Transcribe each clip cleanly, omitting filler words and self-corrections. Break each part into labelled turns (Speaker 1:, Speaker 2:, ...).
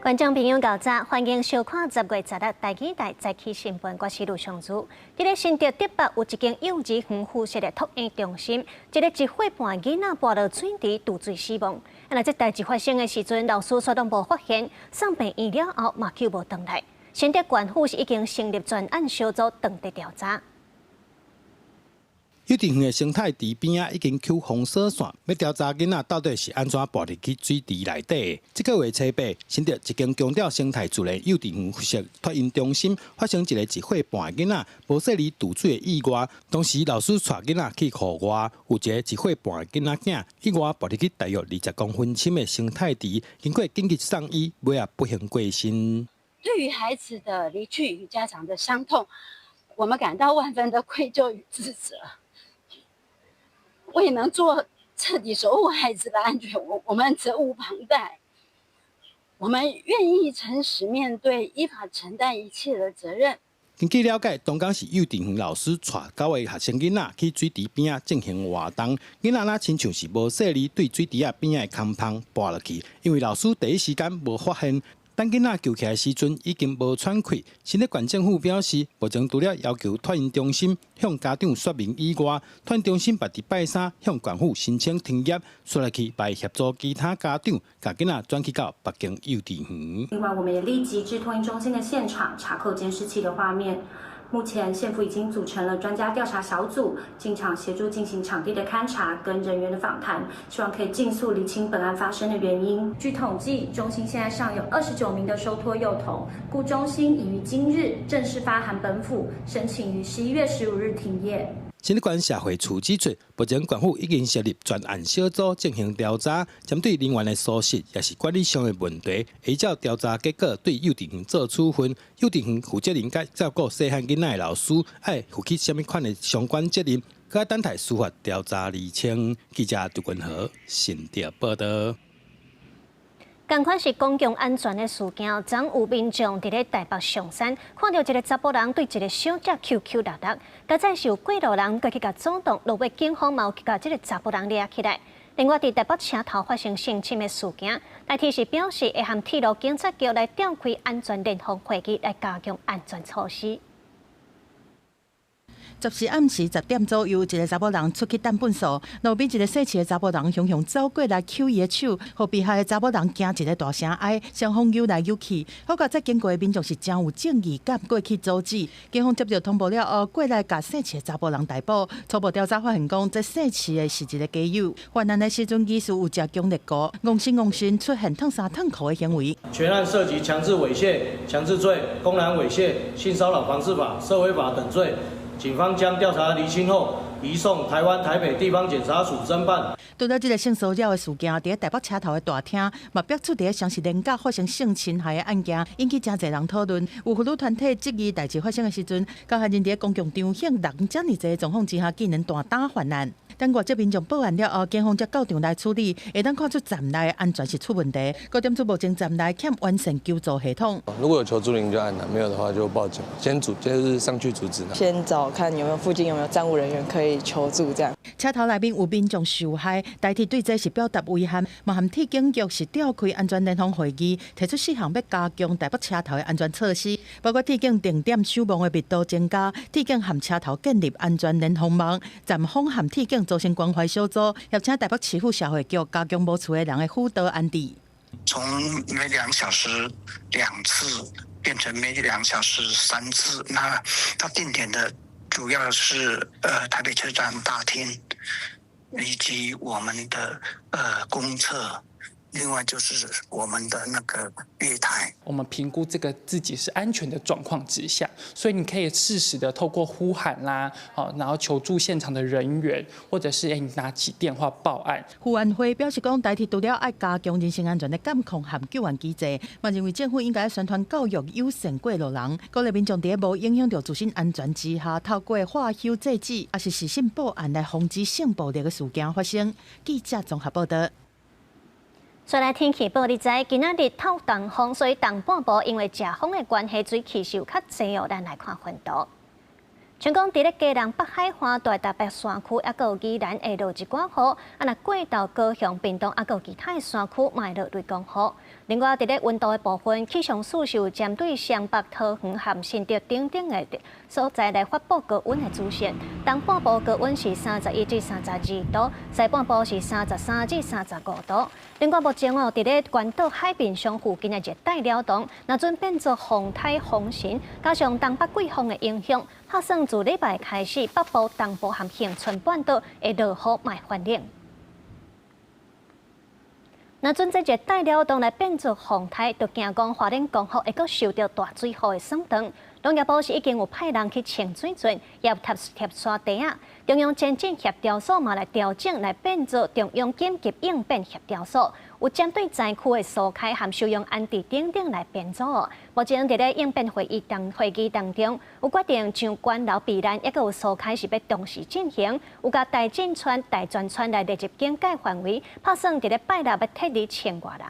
Speaker 1: 觀眾朋友，𠢕早，歡迎收看10月10日台語台早起新聞，我是盧尚珠。佇咧新竹竹北有一間幼稚園附設的托嬰中心，一个1歲半囡仔跋落水池墜水死亡。啊，這代誌發生的時陣，老師煞攏無發現，送病院了後嘛救無轉來。新竹縣府是已經成立專案小組，正佇調查。
Speaker 2: 幼稚園的生態池邊仔已經搝封鎖線，欲調查囡仔到底是按怎跋入去水池內底。這個月初八，新竹一間強調生態自然幼稚園附設托嬰中心發生一個1歲半囡仔無細膩墜水的意外。當時老師帶囡仔去戶外，有一個一歲半的囡仔囝意外跋入去大約20公分深的生態池，經過緊急送醫，尾仔不幸過身。
Speaker 3: 對於孩子的離去與家長的傷痛，我們感到萬分的愧疚與自責。未能做徹底守護孩子的安全，我們責無旁貸。我們願意誠實面對，依法承擔一切的責任。
Speaker 2: 根據了解，當工是幼稚園老師帶九个學生囡仔去水池邊仔進行活動，囡仔若親像是無細膩對水池仔邊仔的空縫跋落去，因為老師第一時間無發現。等囡仔救起來時陣，已經無喘氣。新竹縣政府表示，目前除了要求托嬰中心向家長說明以外，托嬰中心嘛佇拜三向縣府申請停業，紲落去來協助其他家長，共囡仔轉去到別間幼稚園。
Speaker 4: 另外，我們也立即至托嬰中心的現場查扣監視器的畫面。目前，縣府已經組成了專家調查小組，進場協助進行場地的勘查跟人員的訪談，希望可以盡速釐清本案發生的原因。據統計，中心現在尚有29名的收托幼童，故中心已於今日正式發函本府，申請於11月15日停業。
Speaker 2: 新竹縣社會處指出，目前縣府已經設立專案小組進行調查，針對人員的疏失，抑是管理上的問題，依照調查結果對幼稚園做處分。幼稚園負責人佮照顧細漢囡仔的老師，愛負起啥物款的相關責任，閣等待司法調查釐清。記者杜君和新竹報導。
Speaker 1: 仝款是公共安全的事件，昨有民眾佇咧台北象山看著一个查埔人對一个小姐搝搝搦搦，佳哉是有過路人過去共阻擋，落尾警方嘛有去共這个查埔人掠起來。另外，佇台北車頭發生性侵的事件，台鐵是表示會和鐵路警察局來召開安全聯防會議，來加強安全措施。
Speaker 5: 10時暗時10點左右，一个查埔人出去擲糞埽，路邊一个姓徐的查埔人雄雄走過來搝伊的手，予被害的查埔人驚一个大聲哀，雙方扭來扭去。好佳哉經過的民眾是誠有正義感，過去阻止。警方接著通報了後，過來共姓徐的查埔人逮捕。初步調查發現，講這姓徐的是一个基友，犯案的時陣疑似有食強力糊，戇生戇生出現脫衫脫褲的行為。
Speaker 6: 全案涉及強制猥褻、強制罪、公然猥褻、性騷擾防治法、涉危法等罪。警方將調查釐清後，移送台灣台北地方檢察署偵辦。
Speaker 5: 除了這个性騷擾的事件，佇台北車頭的大廳，嘛爆出佇咧雙十連假發生性侵害的案件，引起誠濟人討論。有婦女團體質疑，代誌發生的時陣，加害人佇咧公共場合人遮爾濟的狀況之下，竟然大膽犯案。等外籍民眾報案了後，警方才到場來處理，會當看出站內安全是出問題。閣點出目前站內欠完善求助系統。
Speaker 7: 如果有求助鈴就按啦，沒有的話就報警，先阻就是上去阻止。
Speaker 8: 先找看有沒有附近有沒有站務人員可以求助，這樣。
Speaker 5: 車頭內面有民眾受害，台鐵對這是表達遺憾，嘛和鐵警局是召開安全聯防會議，提出四項欲加強台北車頭的安全措施，包括鐵警定點守望的密度增加，鐵警和車頭建立安全聯防網，站方和鐵警組成關懷小組，協請台北市府社會局加強無厝的人的輔導安置。
Speaker 9: 從每2小時2次變成每2小時3次，那它定點的主要是台北車站大廳，以及我們的公廁，另外就是我們的那個月台。
Speaker 10: 我們評估這個自己是安全的狀況之下，所以你可以適時的透過呼喊啦，好，然後求助現場的人員，或者是你拿起電話報案。
Speaker 5: 傅安輝表示講，台鐵除了愛加強人身安全的監控和救援機制，嘛認為政府應該宣傳教育友善過路人，鼓勵民眾佇咧無影響著自身安全之下，透過喝挾制止，抑是事先報案來防止性暴力的事件發生。記者綜合報導。
Speaker 1: 再來天氣報你知，今仔日透東風，所以東半部因為飧風的關係，水氣是有較濟哦。咱來看雲圖。像講佇咧基隆北海岸、大台北山區，抑閣有宜蘭會落一寡雨，啊若過到高雄、屏東，抑閣有其他的山區嘛會落雷公雨。另外，佇咧溫度的部分，氣象署是有針對雙北、桃園和新竹等等的所在來發布高溫的資訊。東半部高溫是31至32度，西半部是33至35度。另外，目前哦，佇咧關島海面上附近的熱帶擾動，若準變做風颱風神，加上東北季風的影響，拍算自禮拜開始，北部、東部和恆春半島會落雨，嘛會寒冷。若準這熱帶擾動來變做風颱，就驚講花蓮光復會閣受著大水雨的損斷。農業部是已經有派人去清水圳，也有貼貼沙地仔。中央前進協調所嘛來調整，來變做中央緊急應變協調所，有針對災區的疏開和收容安置等等來編組。目前佇咧應變會議當中，有決定將關樓避難，抑閣有疏開是欲同時進行，有共大圳村、大泉村來列入警戒範圍，拍算佇咧拜六欲撤離千外人。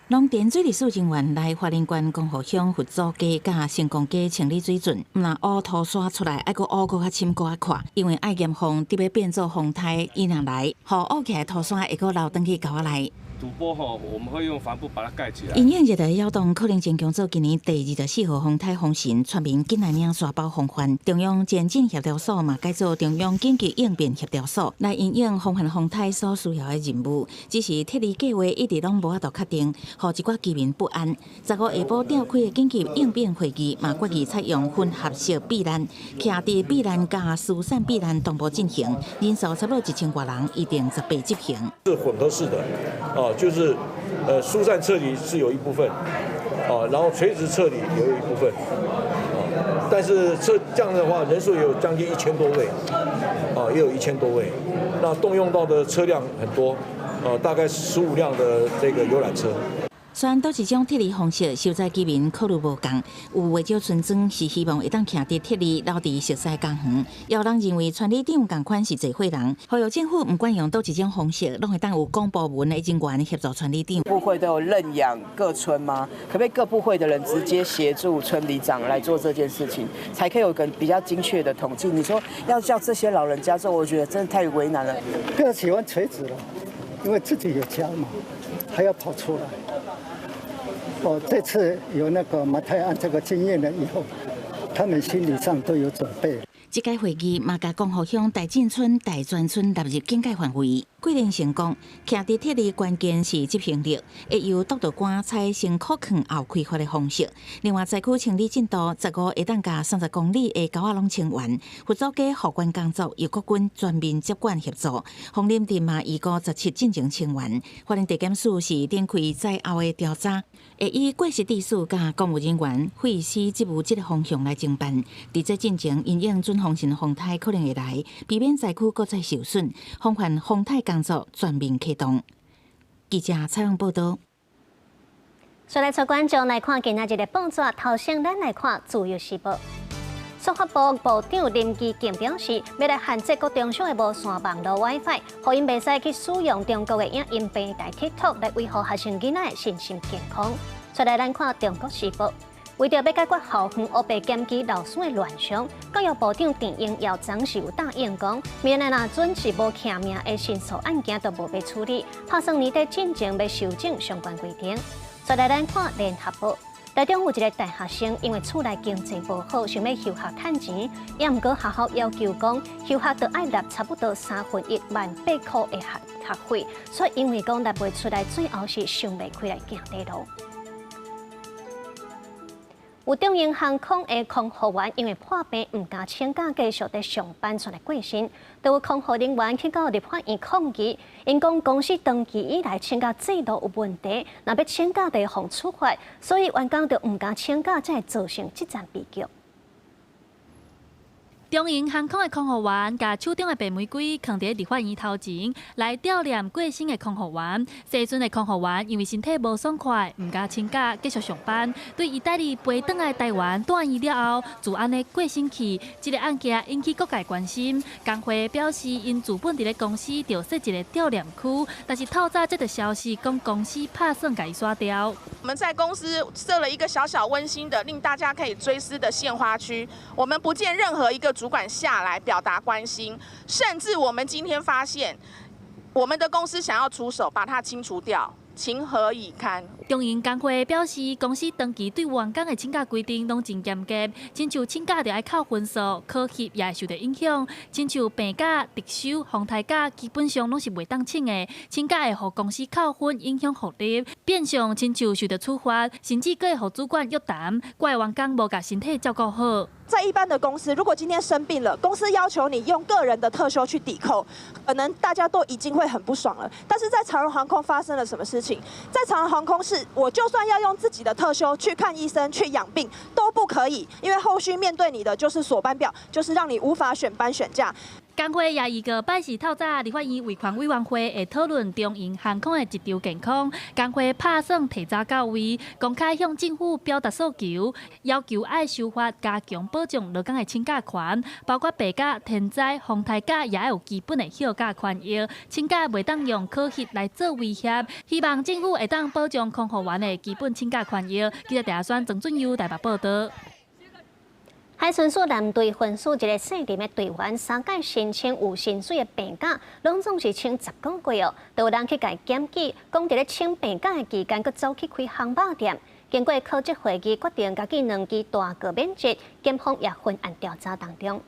Speaker 11: 農田水利署人員來花蓮縣光復鄉佛祖街佮成功街清理水圳，毋但挖土沙出來，愛閣挖閣較深閣較闊，因為愛嚴防得欲變做風颱伊若來，予挖起來土沙會閣流轉去溝仔內。
Speaker 12: 土坡吼，我們會用帆布把它蓋起來。
Speaker 11: 因應熱帶擾動可能增強做今年第24號風颱風神，全民緊來領沙包防範。中央前進協調所嘛改做中央緊急應變協調所，來因應防範風颱所需要的任務。只是撤離計劃一直攏無法度確定，予一寡居民不安。15下晡召開的緊急應變會議嘛，決議採用混合式避難，徛佇避難佮疏散避難同步進行，人數差不多1000外人，預定18執行。
Speaker 13: 是混合式的。哦，就是疏散撤離是有一部分，啊，然後垂直撤離也有一部分，啊，但是這樣的話，人數也有將近1000多位，啊，也有一千多位，那動用到的車輛很多，大概15輛的這個遊覽車。
Speaker 11: 雖然佗一種撤離方式，受災居民考慮無仝，有袂少村莊是希望會當徛佇撤離留佇熟似家園，也有人認為村里長仝款是濟歲人，呼籲政府毋管用佗一種方式，攏會當有公部門的人員協助村里長。
Speaker 8: 部會都有認養各村嗎？可不可以各部會的人直接協助村里長來做這件事情，才可以有個比較精確的統計？你說要叫這些老人家做，我覺得真的太為難了。
Speaker 14: 比較喜歡垂直了，因為自己有家嘛，還要跑出來。哦，這次有那個馬太鞍這個經驗了以後，他們心理上都有準備。
Speaker 11: 這屆會議嘛，共光復鄉大圳村、大泉村納入警戒範圍。桂林成功，徛佇撤離關鍵是執行力，會由督導官採先擴囥後開發的方式。另外，災區清理進度，15會當共30公里的溝仔攏清完。佛祖街復原工作由國軍全面接管協助。鳳林鎮嘛，預估17進前清完。花蓮地檢署是展開災後的調查，會以過失致死佮公務人員廢死職務這個方向來偵辦。佇這進前，因應準風神風颱可能會來，避免災區閣再受損，防範風颱工作全面啟動。記者採訪報導。
Speaker 1: 再來帶觀眾來看今仔日的報紙，頭先咱來看《自由時報》。司法部部長林義傑表示，欲來限制國中小的無線網路 WiFi，予𪜶袂使去使用中國的影音平台 TikTok 來維護學生囡仔的身心健康。再來咱看《中國時報》。為著欲解決校園烏白檢舉老師的亂象，教育部長鄧英耀昨是有答應講，明年若準是無記名的申訴案件都無欲處理，拍算年底進前欲修正相關規定。再來咱看聯合報，台中有一個大學生，因為厝內經濟無好，想欲休學趁錢，也毋過學校要求講休學著愛納差不多1/318,000塊的學學費，所以因為講納袂出來，最後是想袂開來行短路。有中英航空的空服員因為破病毋敢請假，繼續佇上班，煞來過身。都有空服人員去到立法院抗議，𪜶講公司長期以來請假制度有問題，若欲請假就會予處罰，所以員工就毋敢請假，才會造成這場悲劇。
Speaker 15: 長榮航空的空服員共手中的白玫瑰囥佇立法院頭前，來悼念過身的空服員。西陣的空服員因為身體無爽快，毋敢請假，繼續上班。對義大利飛轉來台灣住院了後，就按呢過身去。這个案件引起各界關心。工會表示，𪜶自本佇咧公司就設一个悼念區，但是透早接到消息，講公司拍算共伊刷掉。
Speaker 16: 我們在公司設了一個小小溫馨的，令大家可以追思的獻花區。我們不見任何一個主管下來表達關心，甚至我們今天發現，我們的公司想要出手把它清除掉，情何以堪？
Speaker 15: 長榮工會表示，公司長期對員工的請假規定攏真嚴格，親像請假著愛扣分數，考核也會受著影響。親像病假、特休、風颱假，基本上攏是袂當請的，請假會予公司扣分，影響福利，變相親像受著處罰，甚至閣會予主管約談，怪員工無共身體照顧好。
Speaker 17: 在一般的公司，如果今天生病了，公司要求你用個人的特休去抵扣，可能大家都已經會很不爽了。但是在長榮航空發生了什麼事情？在長榮航空是，我就算要用自己的特休去看醫生、去養病都不可以，因為後續面對你的就是鎖班表，就是讓你無法選班選假。
Speaker 15: 工會也預告拜四透早，立法院維權委員會會討論長榮航空的職場健康。工會拍算提早到位，公開向政府表達訴求，要求愛修法加強保障勞工的請假權，包括病假、天災、風颱假，也愛有基本的休假權益。請假袂當用考核來做威脅，希望政府會當保障空服員的基本請假權益。記者鄭阿宣、曾俊佑台北報導。
Speaker 1: 海巡署南隊分署一个姓林的隊員，三擺申請有薪水的病假，攏總是請10個月哦。都有人去共檢舉，講佇咧請病假的期間，閣走去開烘肉店。經過考績會議，決定共記兩支大過免職，檢方也分案調查當中。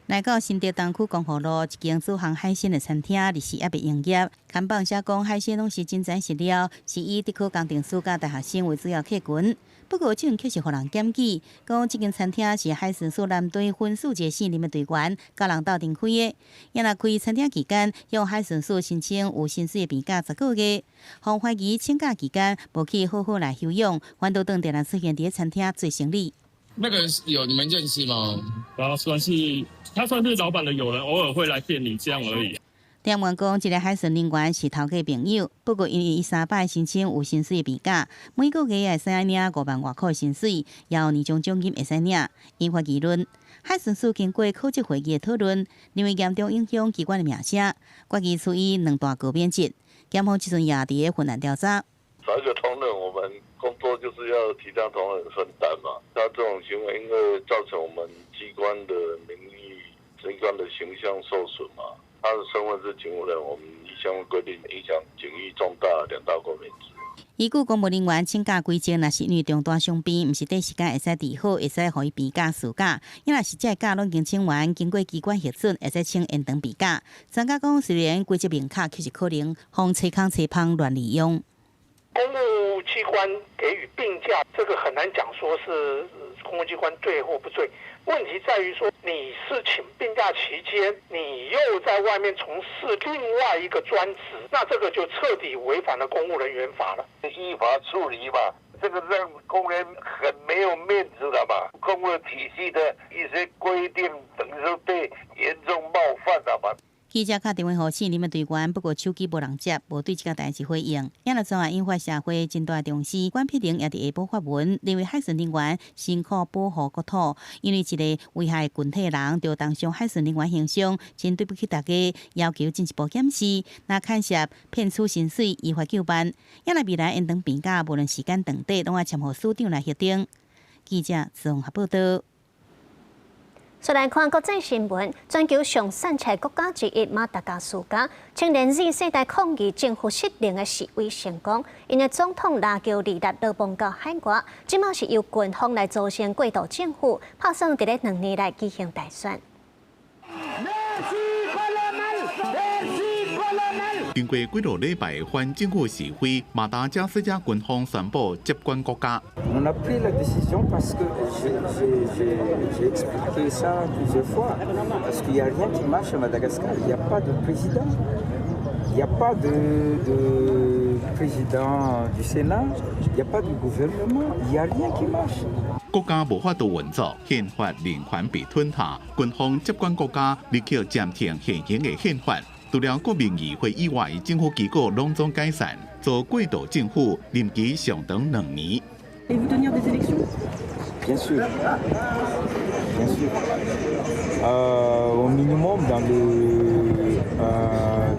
Speaker 11: 來到新竹東區光復路一間煮烘海鮮的餐廳，日時猶未營業。看板寫講海鮮攏是真材實料，是以竹科工程師佮大學生為主要客群。不過，這陣卻是予人檢舉，講這間餐廳是海巡署南隊分署一个姓林的隊員，佮人鬥陣開的。伊若開餐廳期間，向海巡署申請有薪水的病假十個月，予懷疑請假期間無去好好來休養，反倒轉來出現佇餐廳做生理。
Speaker 18: 那個人有你們認識嗎？
Speaker 19: 然後算是他算是老闆的友人，偶爾會來店裡這樣而已。
Speaker 11: 店員講，這个海巡人員是頭家朋友，不過因為伊三擺申請有薪水的病假，每個月會使領5萬外箍薪水，也有年終獎金會使領，引發議論。海巡署經過考績會議的討論，認為嚴重影響機關的名聲，決議處以兩大過免職。檢方這陣也佇咧分案調查。
Speaker 20: 少一個同仁，我們工作就是要體諒同仁分擔嘛。他這種行為，因為造成我們機關的名譽、機關的形象受損嘛。他的身份是警務人，我們依相關規定影響警譽重大，兩大過免職。
Speaker 11: 依據公務人員請假規則，若是因為重大傷病，毋是短時間會使治好，會使予伊病假事假。伊若是這个假攏已經請完，經過機關核准，會使請延長病假。專家講，雖然規則明確，卻是可能予揣空揣芳亂利用。
Speaker 21: 公務機關給予病假，這個很難講說是公務機關對或不對。問題在於說，你是請病假期間，你又在外面從事另外一個專職，那這個就徹底違反了公務人員法了。
Speaker 20: 依法處理嘛，這個讓公人很沒有面子了嘛。公務體系的一些規定，等於說被嚴重冒犯了嘛。
Speaker 11: 記者敲電話予姓林的隊員，不過手機無人接，無對這個代誌回應。也若怎引發社會真大重視，管碧玲也佇下晡發文，認為海巡人員辛苦保護國土，因為一个危害群體人，就當傷海巡人員形象，真對不起大家，要求進一步檢視，若牽涉騙取薪水，依法究辦。也若未來延長病假，無論時間長短，攏愛簽予署長來核定。記者綜合報導。
Speaker 1: 再來看國際新聞，全球上散赤國家之一馬達加斯加，青年 Z 世代抗議政府失靈的示威成功，𪜶的總統拉喬利納流亡到海外，這馬是由軍方來組成過渡政府，拍算佇咧2年內舉行大選。
Speaker 22: 經過幾落禮拜反政府示威，馬達加斯加軍方宣布接管國家。
Speaker 23: On a pris la décision parce que j'ai expliqué ça plusieurs fois, parce qu'il n'y a rien qui marche à Madagascar. Il n'y a pas de président, il n'y a pas de président du Sénat, il n'y a pas de gouvernement, il n'y a rien qui marche.
Speaker 22: 國家無法度運作，憲法人權被吞下，軍方接管國家，立刻暫停現行的憲法。除了國民議會以外，政府機構攏總解散，做過渡政府，任期上長2年。
Speaker 23: Bien sûr, bien sûr. Au minimum dans les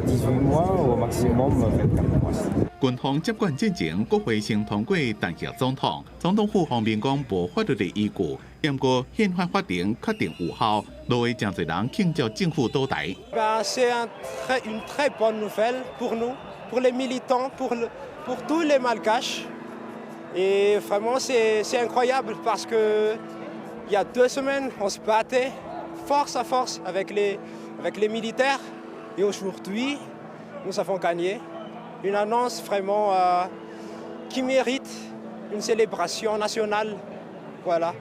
Speaker 23: 18 mois, au maximum 24 mois.
Speaker 22: 軍方接管進前，國會先通過彈劾總統，總統府方面講無法律的依據，毋過憲法法庭確定有效，落會誠濟人慶祝政府倒台。
Speaker 2: C'est une très bonne nouvelle pour nous, pour les militants, pour tous les Malgaches. Et vraiment, c'est incroyable parce que il y a 2 semaines, on se battait force à force avec les militaires. Et aujourd'hui, nous avons gagné. Une annonce vraiment qui mérite une célébration nationale. Voilà.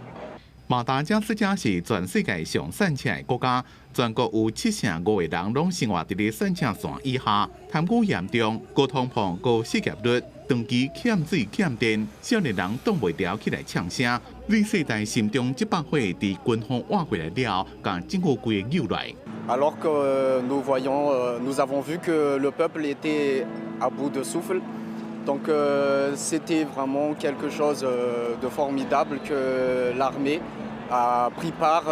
Speaker 22: 馬達加斯加是全世界上散赤的國家，全國有75%的人攏生活佇咧散赤線以下，貪污嚴重，高通膨、高失業率，長期欠水欠電，少年人擋袂牢起來嗆聲。銳世代心中這把火，佇軍方換過來了，共政府規个扭來。
Speaker 3: Alors que nous voyons, nous avons vu que le peuple était à bout de souffle. Donc c'était vraiment quelque chose de formidable que l'armée a pris part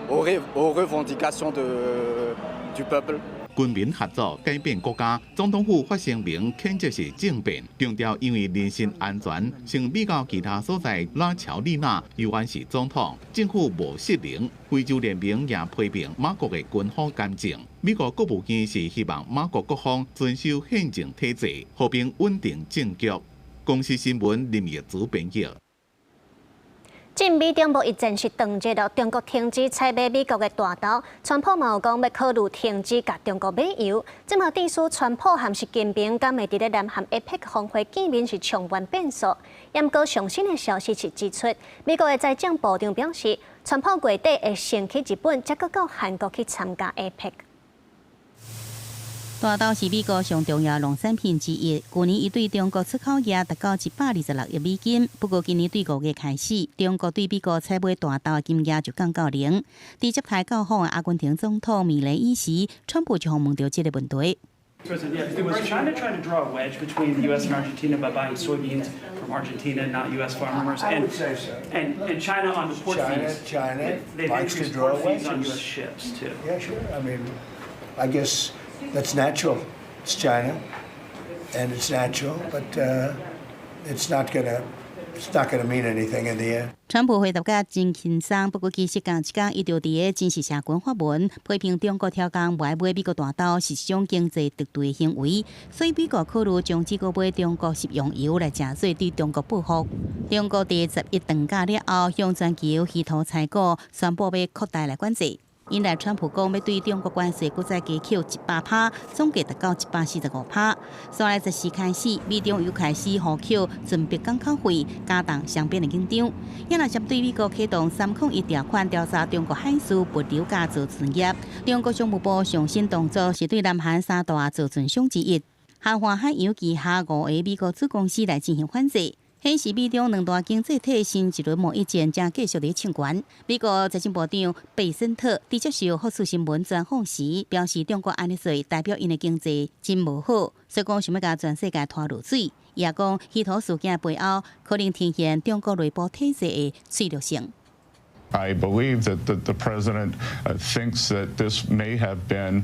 Speaker 3: aux revendications du peuple.
Speaker 22: 軍民合作改變國家，總統府發聲明譴責是政變，強調因為人身安全，先美到其他所在拉喬利納猶原是總統，政府無失靈。非洲聯盟也批評馬國的軍方干政。美國國務院是希望馬國各方遵守憲政體制，和平穩定政局。公視新聞林業組編譯。
Speaker 1: 進美中貿易戰是斷熱了，中國停止採買美國的大豆，川普嘛有講欲考慮停止共中國買油。這馬致使川普和習近平敢會佇咧南韓 APEC 峰會見面是充滿變數。毋過上新的消息是指出，美國的財政部長表示，川普月底會先去日本，才閣到韓國去參加 APEC。
Speaker 11: 大豆是美國上重要農產品之一。去年伊對中國出口額達到126億美金。不過今年對5月開始，中國對美國採買大豆的金額就降到零。佇接待到訪的阿根廷總統米雷伊時，川普就問著這个問題。
Speaker 4: President, yeah, was China trying to draw a wedge between the U.S. and Argentina by buying soybeans from Argentina, not U.S. farmers?
Speaker 13: I would say so.
Speaker 4: And China on the port fees.
Speaker 13: China
Speaker 4: they've
Speaker 13: likes to
Speaker 4: increased
Speaker 13: draw
Speaker 4: port fees on
Speaker 13: wedges.
Speaker 4: U.S. ships too.
Speaker 13: Yeah, sure. I mean, I guess that's natural. It's China, and it's natural, but it's not gonna mean anything in the end.
Speaker 11: 川普回答甲真輕鬆，不過其實仝一工，伊就佇个真實社群發文，批評中國刁工無愛買美國大豆是一種經濟敵對的行為，所以美國考慮將這個買中國食用油來成做對中國報復。中國佇11長假了後，向全球稀土採購宣布欲擴大來管制。引來川普講欲對中國關稅閣再加扣100趴，總計達到145趴。煞來14開始，美中又開始互扣船舶港口費，加重雙邊的緊張。也若針對美國啟動301條款調查中國海事物流佮造船業，中國商務部上新動作是對南韓三大造船商之一韓華海洋旗下五个美國子公司來進行反制。顯示美中兩大經濟體新一輪貿易戰正繼續佇衝懸。美國財政部長貝森特佇接受福斯新聞專訪時表示，中國按呢做代表𪜶的經濟真無好，所以講想欲共全世界拖落水。伊也講，稀土事件背後可能呈現中國內部體制的脆弱性。
Speaker 24: I believe that the president thinks that this may have been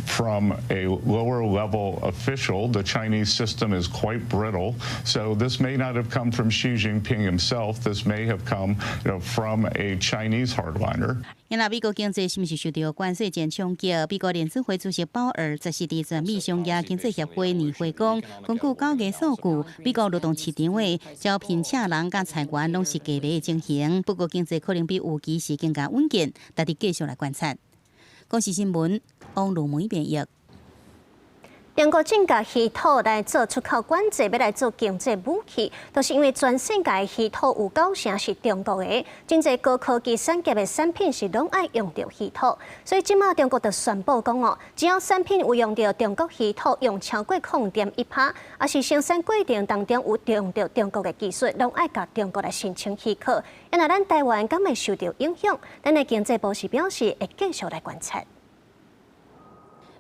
Speaker 24: from a lower level official. The Chinese system is quite brittle, so this may not have come from Xi Jinping himself. This may have come from a Chinese hardliner.
Speaker 11: 因為美國經濟是毋是受著關稅戰衝擊？美國聯準會主席鮑爾14佇全美商業經濟協會年會講，根據9月數據，美國勞動市場的招聘請人佮裁員攏是低迷的情形。不過經濟可能比預期是更加穩健，值得繼續來觀察。公視新聞，王如梅編譯。
Speaker 1: 中國正共稀土來做出口管制，欲來做經濟武器，就是因為全世界稀土有九成是中國的，真濟高科技產業的產品是攏愛用著稀土，所以這馬中國就宣布講哦，只要產品有用著中國稀土，用超過0.1%，抑是生產過程當中有用著中國的技術，攏愛共中國來申請許可。若咱台灣敢會受著影響？咱的經濟部是表示會繼續來觀察。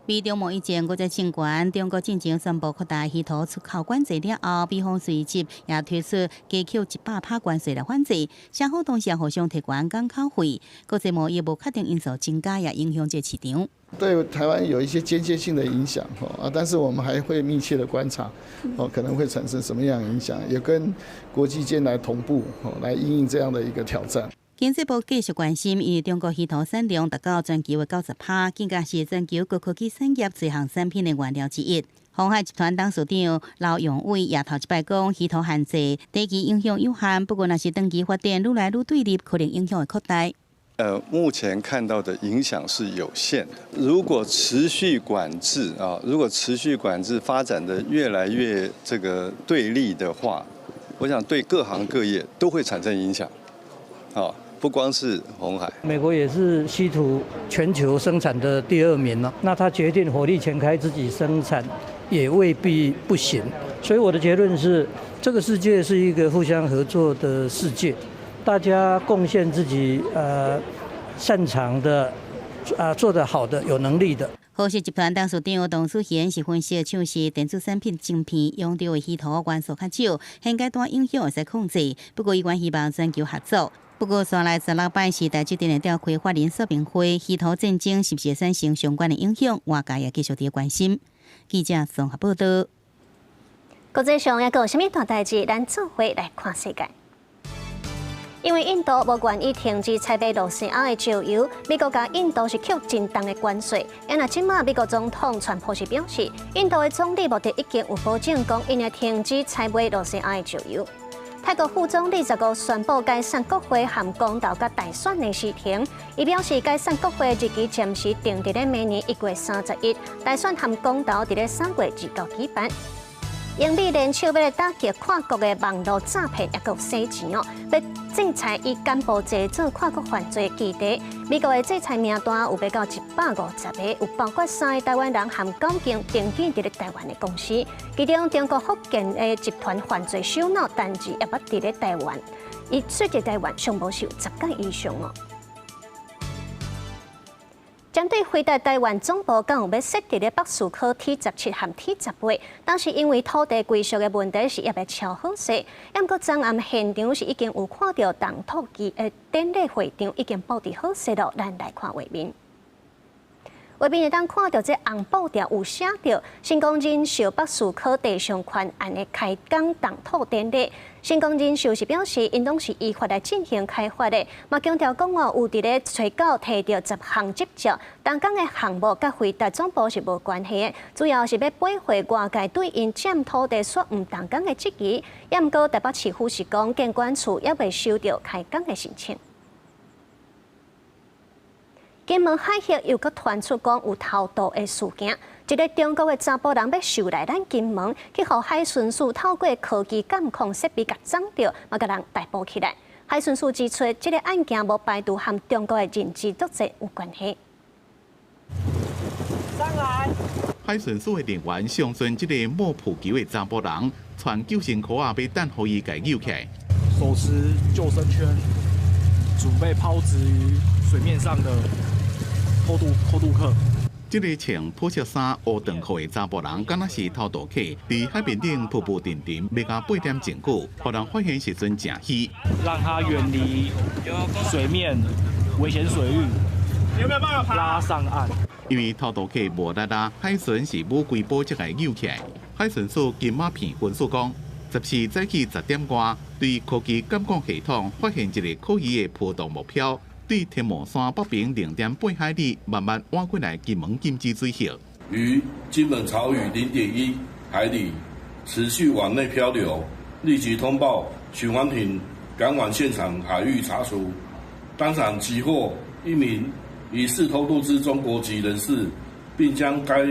Speaker 11: 美中貿易戰閣再升懸，中國進前宣布擴大稀土出口管制了後，美方隨即也推出加扣100%關稅來反制，雙方同時互相提懸港口費，國際貿易無確定因素增加，也影響這市場。
Speaker 6: 對台灣有一些間接性的影響，啊，但是我們還會密切的觀察，哦，可能會產生什麼樣的影響，也跟國際間來同步，來因應這樣的一個挑戰。
Speaker 11: 經濟部繼續關心，因為中國稀土產量達到全球的90%，更加是全球高科技產業最項產品的原料之一。鴻海集團董事長劉揚偉也頭一擺講，稀土限制短期影響有限，不過若是長期發展愈來愈對立，可能影響會擴大。
Speaker 7: 目前看到的影響是有限的。如果持續管制啊，如果持續管制發展得越來越這個對立的話，我想對各行各業都會產生影響。啊。不光是鴻海，
Speaker 9: 美國也是稀土全球生產的第二名了。那他決定火力全開自己生產，也未必不行。所以我的結論是，這個世界是一個互相合作的世界，大家貢獻自己擅長的、做得好的、有能力的。
Speaker 11: 和碩集團董事長董淑賢是分析，像是電子產品晶片用著的稀土元素較少，現階段影響會使控制。不過，伊原希望全球合作。不過，紲來十六擺是台積電會召開法人說明會，稀土戰爭是毋是會產生相關的影響？外界也繼續佇關心。記者綜合報道。
Speaker 1: 國際上猶閣有啥物大代誌？咱做伙來看世界。因為印度無願意停止採買羅西亞的石油，美國共印度是扣真重的關稅。啊，這馬美國總統川普是表示，印度的總理莫迪已經有保證講，𪜶會停止採買羅西亞的石油。泰國副總理15宣布解散國會和公投佮大選的時程，伊表示解散國會日期暫時定佇咧明年1月31，大選和公投佇咧3月29舉辦。英美聯手欲來打擊跨國的網路詐騙，猶閣洗錢哦，欲制裁以柬埔寨做跨國犯罪基地。美國的制裁名單有欲到150個，有包括三個台灣人和九間登記佇咧台灣的公司，其中中國福建的集團犯罪首腦陳志也捌佇咧台灣，伊設佇台灣上無是有10屆以上哦。針對輝達台灣總部敢有欲設佇咧北士科 T17和 T18，但是因為土地歸屬的問題是猶未敲好勢。毋過昨暗現場是已經有看著動土機的典禮會場已經布置好勢囉，咱來看畫面。畫面會當看著這紅布條有寫著成功人壽北士科地上權案的開工動土典禮。成功人壽是表示，𪜶攏是依法來進行開發的，嘛強調講哦，有佇咧揣九提著10項執照，動工的項目佮輝達總部是無關係的，主要是欲駁回外界對𪜶佔土地煞毋動工的質疑。也毋過台北市府是講，建管處猶未收著開工的申請。金門海域又閣傳出講有偷渡的事件，一个中國的查埔人欲受來咱金門，去予海巡署透過科技監控設備共掌著，嘛共人逮捕起來。海巡署指出，這个案件無排除和中國的認知作戰有關係。
Speaker 2: 上來。
Speaker 22: 海巡署的人員上船這个冒浮球的查埔人，穿救生褲仔欲等予伊共救起來，
Speaker 10: 手持救生圈，準備拋擲於水面上的偷渡客。
Speaker 22: 這个穿破色衫、烏長褲的查埔人，敢若是偷渡客，佇海面頂浮浮沉沉，欲到八點鐘久，予人發現時陣誠虛。
Speaker 10: 讓他遠離水面危險水域，
Speaker 19: 有沒有辦法
Speaker 10: 拉上岸？
Speaker 22: 因為偷渡客無力啊，海巡是無規保才共救起來。海巡署金馬片分署講，14早起10點外，對科技監控系統發現一个可疑的浮動目標。對天母山北邊0.8海里，慢慢倚過來金門禁止水域。
Speaker 20: 於金門潮語0.1海里持續往內漂流，立即通報巡防艇趕往現場海域查處，當場擊獲一名疑似偷渡之中國籍人士，並將該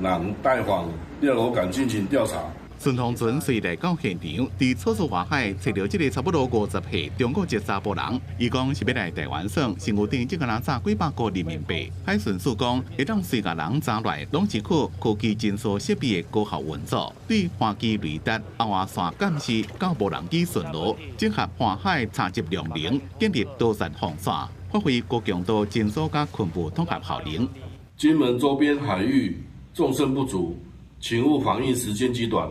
Speaker 5: 人帶返廖羅港進行調查。
Speaker 22: 順風船隨來到現場，佇草嶼外海揣著這个差不多50歲中國籍查埔人，伊講是欲來台灣耍，身軀頂只敢若紮幾百箍人民幣。海巡署講，會當隨共人查來，攏是靠科技偵搜設備的高效運作，對帆機雷達、紅外線監視、到無人機巡邏，整合環海查緝量能，建立多層防線，發揮高強度偵搜佮群部統合效能。
Speaker 5: 金門周邊海域縱深不足，勤務反應時間極短。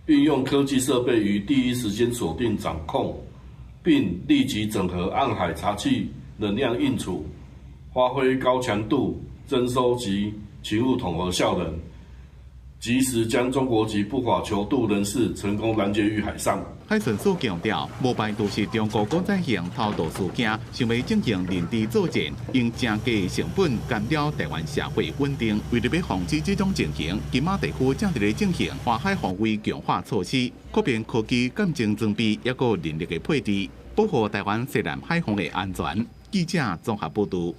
Speaker 5: 運用科技設備於第一時間鎖定掌控，並立即整合岸海查緝能量應處，發揮高強度偵搜及勤務統合效能，及時將中國籍不法求渡人士成功攔截於海上。
Speaker 22: 海巡署強調，無排除是中國國際性偷渡事件，想欲進行認知作戰，用誠低成本干擾台灣社會穩定。為著欲防止這種情形，金馬地區正佇咧進行環海防衛強化措施，擴編科技鑑證裝備，抑閣人力的配置，保護台灣西南海防的安全。記者綜合報導。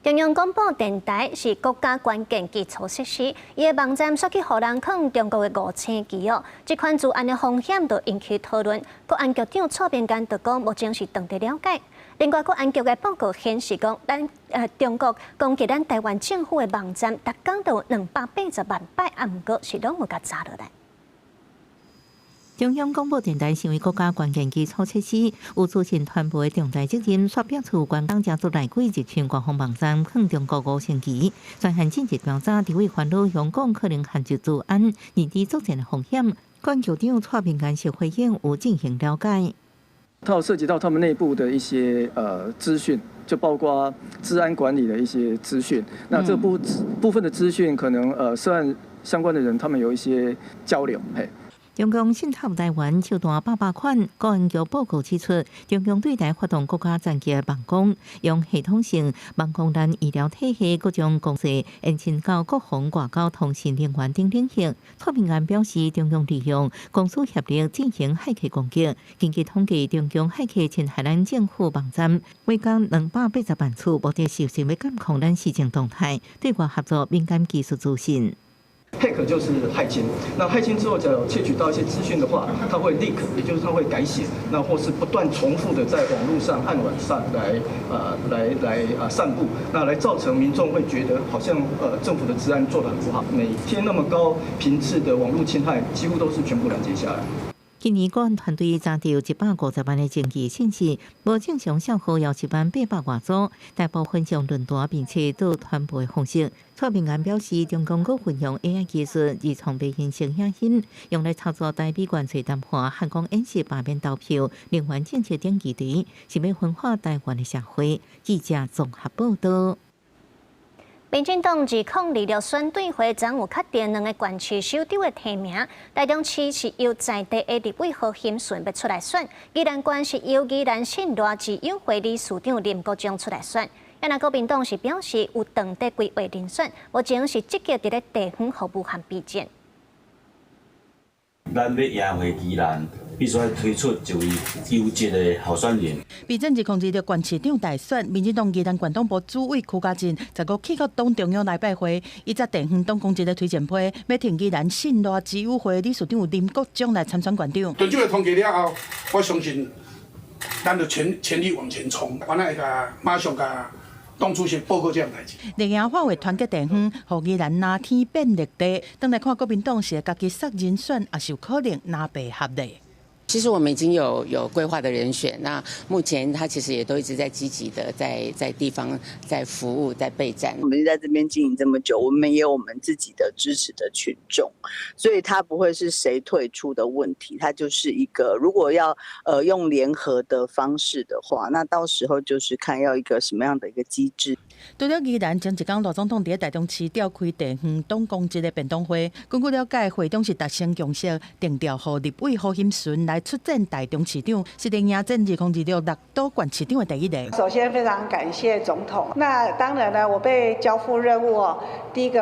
Speaker 1: 中央廣播電臺是國家關鍵基礎設施，伊的網站煞去予人囥中國的五星旗哦，這款資安的風險就引起討論。國安局長蔡明建就講，目前是正佇了解。另外，國安局的報告顯示講，咱中國攻擊咱台灣政府的網站，逐工都有280萬擺，啊，毋過是攏無共查落來。
Speaker 11: 中央廣播電臺成為國家關鍵基礎設施，有資訊傳播的重大責任，煞爆出關港家族內鬼入侵官方網站，囥中國五星旗，專項進行調查，立委煩惱香港可能陷入資安認知作戰的風險。國安局長蔡明建是回應有進行了解。
Speaker 8: 它有涉及到他們內部的一些資訊，就包括資安管理的一些資訊。那這部分的資訊，可能涉案相關的人，他們有一些交流，嘿。
Speaker 11: 中共滲透台灣手段百百款，國安局報告指出，中共對台發動國家層級的網攻，用系統性網攻咱醫療體系各種公司，延伸到國防、外交、通訊、能源等領域。蔡明安表示，中共利用公私協力進行駭客攻擊。根據統計，中共駭客侵害咱政府網站，每工280萬次，目的是想欲監控咱時政動態，對外合作敏感技術資訊。
Speaker 8: Hack 就是駭侵，那駭侵之後，只要竊取到一些資訊的話，它會 leak，也就是它會改寫，那或是不斷重複的在網絡上、暗網上來散布，那來造成民眾會覺得好像政府的資安做得很不好，每天那麼高頻次的網絡侵害，幾乎都是全部攔截下來。
Speaker 11: 今年國安團隊查著150萬的證據信息，無正常帳號有1萬800外組，大部分用論壇並且做傳播的方式。蔡明安表示，中共閣運用 AI 技術，自創變形成影音，用來操作台美關稅談判、漢光演習罷免投票、能源政策等議題，是欲分化台灣的社會。記者綜合報導。
Speaker 1: 民進黨2026選對會昨有確定兩个縣市首長的提名，台中市是由在地的立委何欣純欲出來選，宜蘭縣是由宜蘭縣賴之友會理事長林國忠出來選。啊，若國民黨是表示有當地規劃人選，目前是積極佇咧地方服務和備戰。
Speaker 12: 咱欲贏回宜蘭，必須愛推出一位優質的候選人。
Speaker 14: 備戰2026縣市長大選，民進黨宜蘭縣黨部主委柯嘉進15去到黨中央來拜會，伊才地方黨公職的推薦批，欲提宜蘭縣賴之友會理事長林國忠來參選縣長。
Speaker 25: 對這個統計了後，我相信咱就全力往前衝，我會共馬上共黨主席報告這項代誌。
Speaker 14: 綠營化為團結地方，予宜蘭藍天變綠地。轉來看國民黨是家己殺人選，抑是有可能藍白合咧？
Speaker 26: 其實我們已經有規劃的人選，那目前他其實也都一直在積極的在地方在服務，在備戰。
Speaker 27: 我們在這邊經營這麼久，我們也有我們自己的支持的群眾，所以他不會是誰退出的問題，他就是一個如果要用聯合的方式的話，那到時候就是看要一個什麼樣的一個機制。
Speaker 14: 除了宜蘭，前一工賴總統佇台中市召開地方黨公職的便當會，根據了解，會中是達成共識，定調予立委何欣純來。來出戰臺中市長，是咧迎戰2026六都縣市長的第一个。
Speaker 3: 首先非常感謝總統。那當然呢，我被交付任務哦，第一個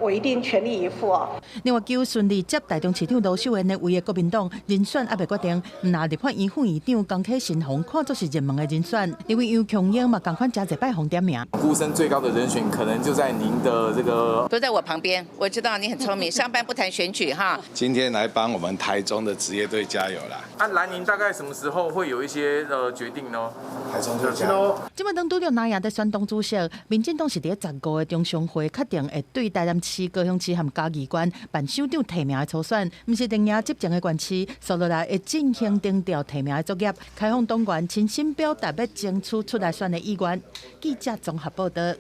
Speaker 3: 我一定全力以赴哦。
Speaker 14: 另外，求順利接臺中市長盧秀燕的位的國民黨人選猶未決定，毋但立法院副院長江啟臣予看作是熱門的人選，立委楊瓊英嘛仝款誠濟擺予點名。
Speaker 15: 呼聲最高的人選可能就在您的這個，
Speaker 26: 都在我旁邊。我知道你很聰明，上班不談選舉哈。
Speaker 16: 今天來幫我們台中的職業隊加油啦！
Speaker 15: 啊，藍營大概什麼時候會有一些決定呢？
Speaker 16: 台中隊加油。
Speaker 14: 這擺當拄著藍營佇選黨主席，民進黨是佇15个中常會確定會對臺南市、高雄市和嘉義縣辦首長提名的初選，毋是陣營執政的縣市，紲落來會進行徵調提名的作業，開放黨員親身表達欲爭取出來選的意願。記者綜合報導。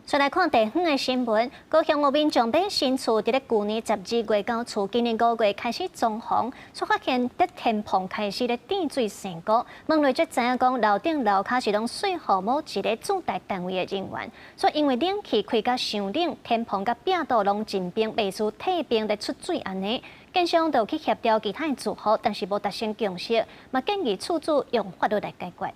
Speaker 1: 再來看地方的新聞，高雄有民眾買新厝，佇咧舊年12月交厝，今年5月開始裝潢，卻發現佇天棚開始咧滴水爍鼓。問落才知影講，樓頂樓跤是攏稅予某一个駐台單位的人員，所以因為冷氣開甲傷冷，天棚佮壁桌攏真冰，袂輸退冰咧出水按呢。建商就去協調其他的住戶，但是無達成共識，嘛建議厝主用法律來解決。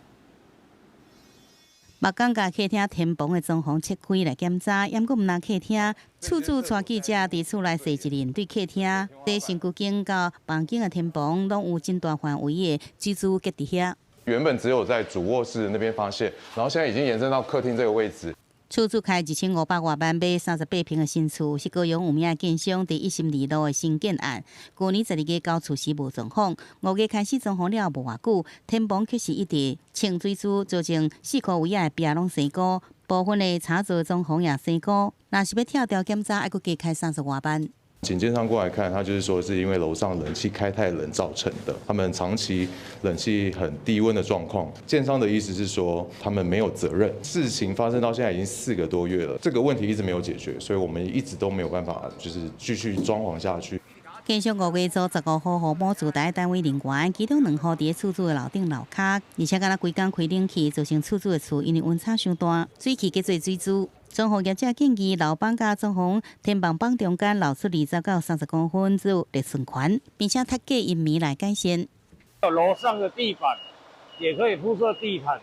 Speaker 11: 目工共客廳天棚的裝潢切開來檢查，猶閣毋但客廳，厝主帶記者佇厝內踅一輪，對客廳、佇身軀間到房間的天棚，攏有真大範圍的水珠結佇遐。
Speaker 17: 原本只有在主臥室那邊發現，然後現在已經延伸到客廳這個位置。
Speaker 11: 厝主開2500外萬買38坪的新厝，是高雄有名的建商佇一心二路的新建案。舊年12月交厝時無裝潢，5月開始裝潢了無偌久，天棚卻是一直穿水珠，造成四箍圍仔的壁攏生菇，部分的插座裝潢也生菇。若是欲拆掉檢查，愛閣加開30外萬。
Speaker 17: 請建商過來看，他就是說是因為樓上冷氣開太冷造成的，他們長期冷氣很低溫的狀況。建商的意思是說，他們沒有責任。事情發生到現在已經4個多月了，這個問題一直沒有解決，所以我們一直都沒有辦法就是繼續裝潢下去。
Speaker 11: 建商5月初15號予某駐台單位人員，其中兩戶佇咧厝主的樓頂樓跤，而且敢若規工開冷氣，造成厝主的厝因為溫差傷大，水氣結做水珠。裝潢業者建議樓板佮裝潢天棚板中間留出20到30公分做熱順環，並且踢隔音棉來改善。
Speaker 18: 樓上的地板也可以鋪設地毯，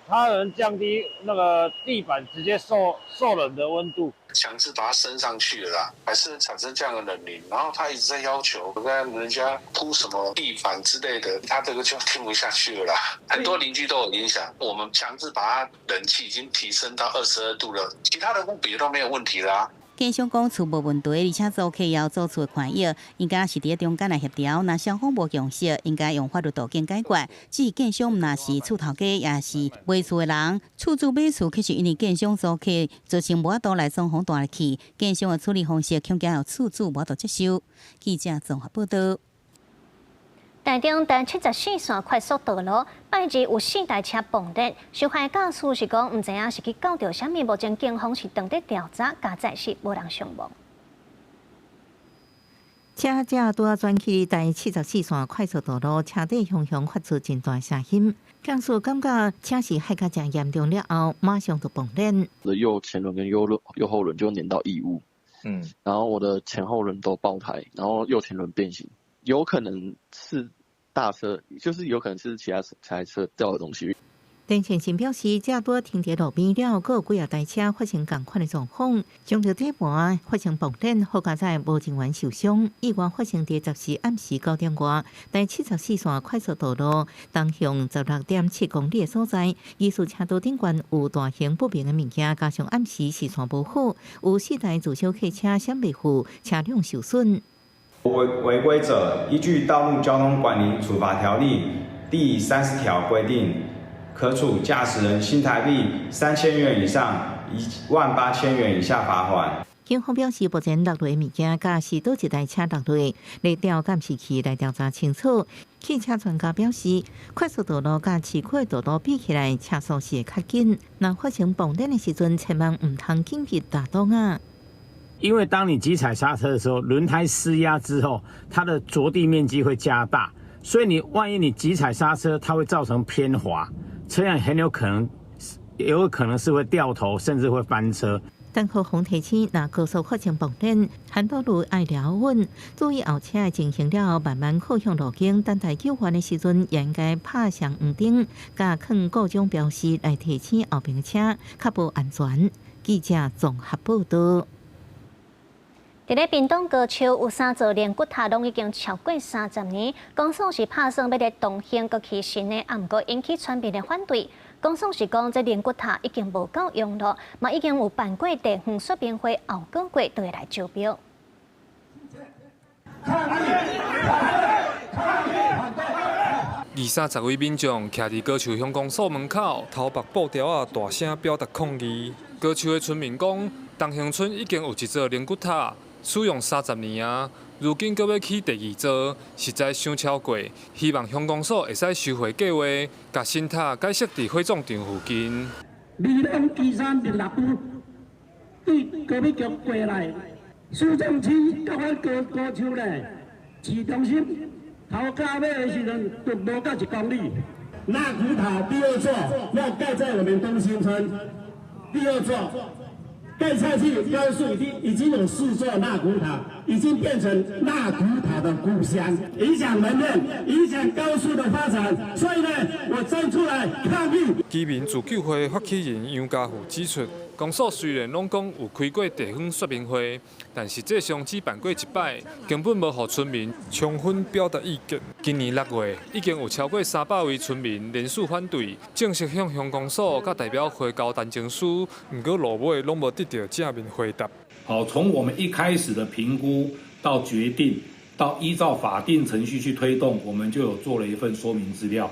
Speaker 18: 它能降低那個地板直接受冷的溫度。
Speaker 20: 強制把它升上去了啦，還是產生這樣的冷凝，然後他一直在要求跟人家鋪什麼地板之類的，他這個就聽不下去了啦。很多鄰居都有影響，我們強制把它冷氣已經提升到22度了，其他的別都沒有問題啦。
Speaker 11: 建商講厝無問題，而且租客也有租厝的權益，應該是佇咧中間來協調。若雙方無共識，應該用法律途徑解決。只是建商毋但是厝頭家，也是賣厝的人，厝主買厝，卻是因為建商租客造成無法度來裝潢蹛入去，建商的處理方式恐驚予厝主無法度接受。記者綜合報導。
Speaker 1: 台中第74線快速道路，拜二有四台車爆電，受害駕駛是講毋知影是去撞著啥物，目前警方是正佇調查，佳哉是無人傷亡。
Speaker 21: 車子拄仔轉去第74線快速道路，車底雄雄發出真大聲音，駕駛感覺車是害甲誠嚴重了後，馬上就爆電。
Speaker 23: 我的右前輪跟右後輪就黏到異物，然後我的前後輪都爆胎，然後右前輪變形，有可能是大車，就是有可能是其他台車掉的東西。
Speaker 21: 陳先生表示，車拄停佇路邊了，閣有幾仔台車發生仝款的狀況，撞著底盤發生爆電，好佳哉無人員受傷。意外發生佇10時暗時9點外，第74線快速道路東向16.7公里的所在，疑似車道頂懸有大型不明的物件，加上暗時視線無好，有四台自小客車閃袂赴，車輛受損。
Speaker 28: 違規者依據《道路交通管理處罰條例》第30條規定，可處駕駛人新台幣3000元以上18,000元以下罰款。
Speaker 21: 警方表示，目前落落的物件，佮是佗一台車落落，來調監視器來調查清楚。汽車專家表示，快速道路佮市區道路比起來，車速是會較緊。若發生爆電的時陣，千萬毋通緊急踏擋仔。
Speaker 29: 因為當你急踩剎車的時候，輪胎施壓之後，它的着地面積會加大，所以你萬一你急踩剎車，它會造成偏滑，車輛很有可能，有可能是會掉頭，甚至會翻車。
Speaker 21: 但予防提醒，若高速發生爆電，很多路愛抓穩，注意後車的情形了後，慢慢靠向路肩，等待救援的時陣，也應該拍上黃燈，共囥各種標示來提醒後邊的車，確保安全。記者綜合報道。
Speaker 1: 佇咧屏東高樹有三座靈骨塔，攏已經超過30年。公所是拍算欲佇東興閣起新的，啊，毋過引起村民的反對。公所是講，這靈骨塔已經無夠用咯，嘛已經有辦過地方說明會，後個月就會來招標。
Speaker 2: 抗議！抗議！反對！二三十位民眾徛佇高樹鄉公所門口，頭縛布條仔，大聲表達抗議。高樹的村民講，東興村已經有一座靈骨塔，使用30年啊，如今閣欲起第二座，實在傷超過。希望鄉公所會使收回計劃，共新塔改設佇火葬場附近。
Speaker 4: 2023年6月，對高美局過來，市政區佮阮高高樹咧，市中心頭到尾的時陣，都無到1公里。
Speaker 6: 納骨塔第二座要蓋在我們東興村，第二座蓋下去，高樹已經有四座納骨塔，已經變成納骨塔的故鄉，影響門面，影響高樹的發展，所以呢，我站出來抗議。
Speaker 2: 居民自救會發起人楊家富指出，公所雖然攏講有開過地方說明會，但實際上只辦過一擺，根本無予村民充分表達意見。今年6月，已經有超過300位村民聯署反對，正式向鄉公所佮代表會交陳情書，毋過落尾攏無得到正面回答。
Speaker 7: 好，從我們一開始的評估到決定，到依照法定程序去推動，我們就有做了一份說明資料。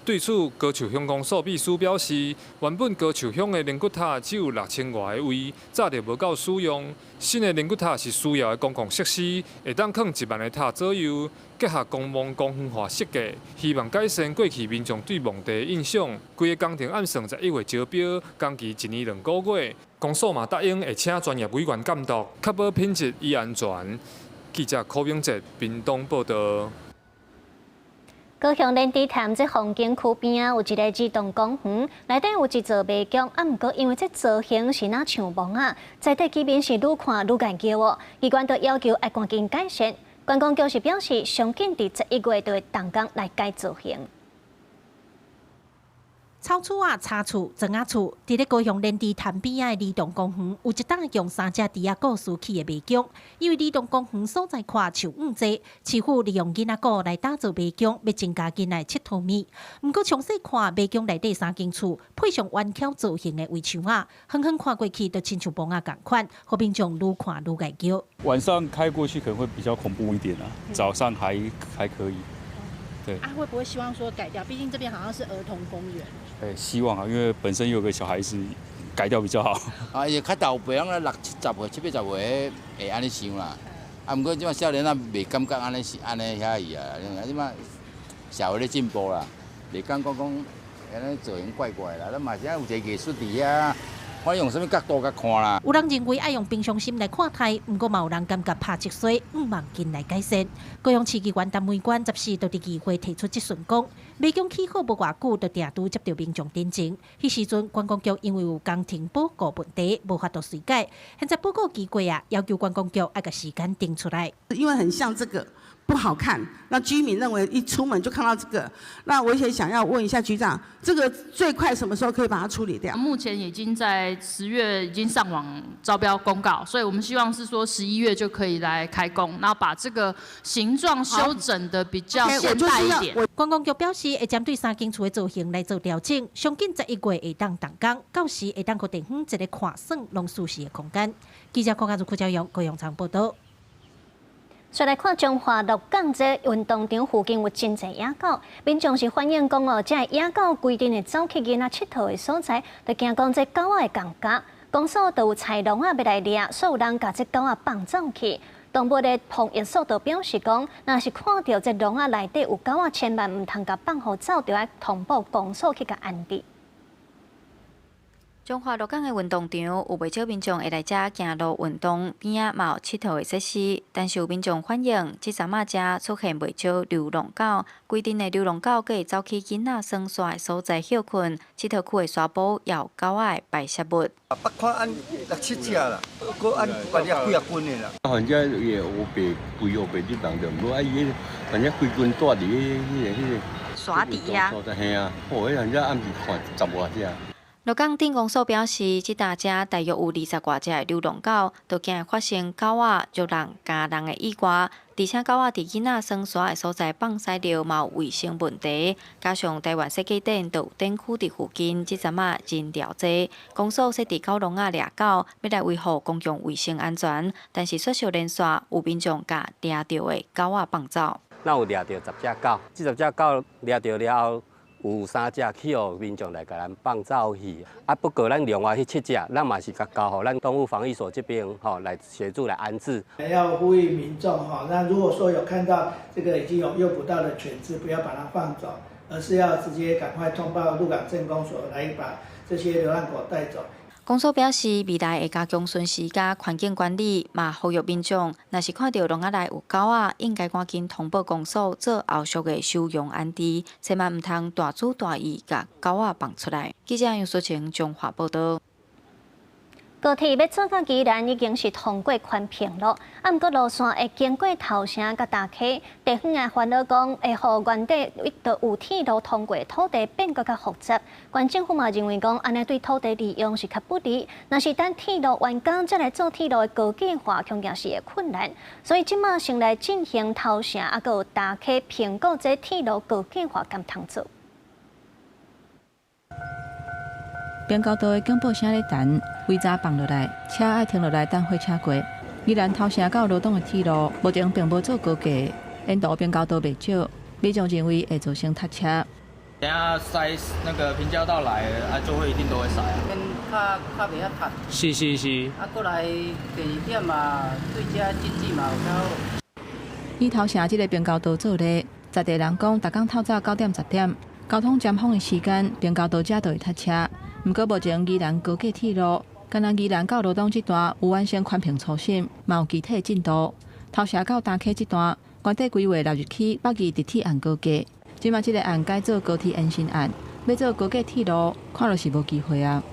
Speaker 2: 對此，高樹鄉公所秘書表示，原本高樹鄉的靈骨塔只有6000外个位，早就無夠使用。新的靈骨塔是需要的公共設施，會當囥1萬个塔左右，結合公墓公園化設計，希望改善過去民眾對墓地的印象。規个工程按算11月招標，工期1年2個月。公所嘛答應會請專業委員監督，確保品質與安全。記者柯永哲屏東報道。
Speaker 1: 高雄連池潭這風景區邊仔有一个兒童公園，內底有一座迷宮，啊，毋過因為這造型是若像墓仔，在地居民是愈看愈𠢕叫哦。機關都要求愛趕緊改善。觀光局是表示，上緊佇11月就會動工來改造型。
Speaker 9: 草厝仔、柴厝、磚仔厝，佇咧高雄連池潭邊仔的兒童公園，有一棟用三隻豬仔故事起的迷宮。因為兒童公園所在闊樹毋濟，市府利用囡仔鼓來打造迷宮，欲增加囡仔𨑨迌物。毋過詳細看迷宮內底三間厝，配上圓巧造型的圍牆仔，遠遠看過去就親像墓仔仝款，予民眾愈看愈𠢕叫。
Speaker 10: 晚上開過去可能會比較恐怖一點啊，早上還可以。對。
Speaker 13: 啊，會不會希望說改掉？畢竟這邊好像是兒童公園。
Speaker 10: 欸，希望啊，因為本身有個小孩子，改掉比較好。
Speaker 19: 啊，伊較老輩攏六七十歲、七八十歲會按呢想啦。啊，毋過這馬少年仔袂感覺按呢是按呢遐去啊。這馬社會咧進步啦，袂感覺講按呢造型怪怪啦。咱嘛是愛有一個藝術佇遐，看用啥物角度共看啦。
Speaker 9: 有人認為愛用平常心來看待，毋過嘛有人感覺拍積衰，向望緊來改善。高雄市議員陳美娟14就佇議會提出質詢，講迷宮起好無偌久，就定拄接著民眾陳情。彼時陣觀光局因為有工程報告問題，無法度隨改。現在報告期過啊，要求觀光局愛共時間定出來。
Speaker 24: 因為很像這個不好看，那居民認為一出門就看到這個。那我也想要問一下局長，這個最快什麼時候可以把它處理掉？
Speaker 30: 目前已經在10月已經上網招標公告，所以我們希望是說11月就可以來開工，然後把這個形狀修整得比較現代一點。
Speaker 9: 觀光局表示，會針對三間厝的造型來做調整，上緊11月會當動工，到時會當閣提供一個看耍攏舒適的空間。記者郭家如、郭朝陽、高雄場報道。
Speaker 1: 再來看彰化鹿港這運動場附近有真濟野狗，民眾是反映講哦，這野狗規陣會走去囡仔𨑨迌的所在，就驚講這狗仔會共咬。公所就有豺狼仔欲來掠，所以有人共這狗仔放走去。動物的防疫所就表示講，若是看著這籠仔內底有狗仔，千萬毋通共放予走，著愛通報公所去共安置。
Speaker 3: 彰化鹿港的運動場有袂少民眾會來遮行路運動，邊仔嘛有𨑨迌的設施，但是有民眾反映，這陣仔遮出現袂少流浪狗，規陣的流浪狗閣會走去囡仔耍沙的所在歇睏，𨑨迌區的沙埔也有狗仔的排泄物。
Speaker 5: 捌看按六七隻啦，閣按別了幾仔群的啦。
Speaker 8: 反正伊會烏白規烏白入人就毋好，啊伊反正規群蹛佇彼個
Speaker 3: 沙池啊。
Speaker 8: 嘿啊，哦，彼反正暗時看十外隻。
Speaker 3: 鹿港鎮公所表示，這搭遮大約有20外隻的流浪狗，都驚會發生狗仔咬人、咬人的意外，而且狗仔佇囡仔耍沙的所在放屎尿嘛有衛生問題，加上台灣設計展就有展區佇附近，這陣仔人潮濟，公所設置狗籠仔掠狗，欲來維護公共衛生安全，但是雪少連續有民眾共掠著的狗仔放走。
Speaker 12: 咱有掠著10隻狗，這10隻狗掠著了後，有3隻去予民眾來共咱放走去，啊，不過咱另外彼7隻，咱嘛是共交予咱動物防疫所這邊吼來協助來安置。
Speaker 15: 要呼籲民眾哈，那如果說有看到這個已經有誘捕到的犬隻，不要把它放走，而是要直接趕快通報鹿港鎮公所來把這些流浪狗帶走。
Speaker 3: 公所表示，未來會加強巡視佮環境管理，嘛呼籲民眾，若是看著籠仔內有狗仔，應該趕緊通報公所做後續的收容安置，千萬毋通大主大意共狗仔放出來。記者楊淑晴彰化報導。
Speaker 1: 高鐵欲做到宜蘭已經是通過環評囉，啊，毋過路線會經過頭城佮大溪，地方的煩惱講會予原底有鐵路通過土地變閣較複雜。縣政府嘛認為講，按呢對土地利用是較不利。若是等鐵路完工才來做鐵路的高架化，恐驚是會困難。所以這馬先來進行頭城啊，閣有大溪評估這鐵路高架化敢通做。
Speaker 16: 平交道的警報聲咧彈，圍閘放落來，車愛停落來等火車過。宜蘭頭城到羅東的鐵路，目前並無做高架，沿途平交道袂少，民眾認為會造成塞車。
Speaker 22: 等下塞那個平交道來，啊就會一定都會塞啊。
Speaker 25: 較較袂遐塞。
Speaker 22: 是是是。
Speaker 25: 啊，過來第二點嘛，對遮經濟嘛有較好。
Speaker 16: 以頭城這个平交道做例，在地人講，逐工透早9點10點，交通尖峰的時間，平交道遮就會塞車。毋過目前宜蘭高架鐵路，敢若宜蘭到羅東這段有完成環評初審，嘛有具體進度。頭城到大溪這段，原底規劃納入去北宜直鐵案高架，這馬這个案改做高鐵延伸案，欲做高架鐵路，看落是無機會啊。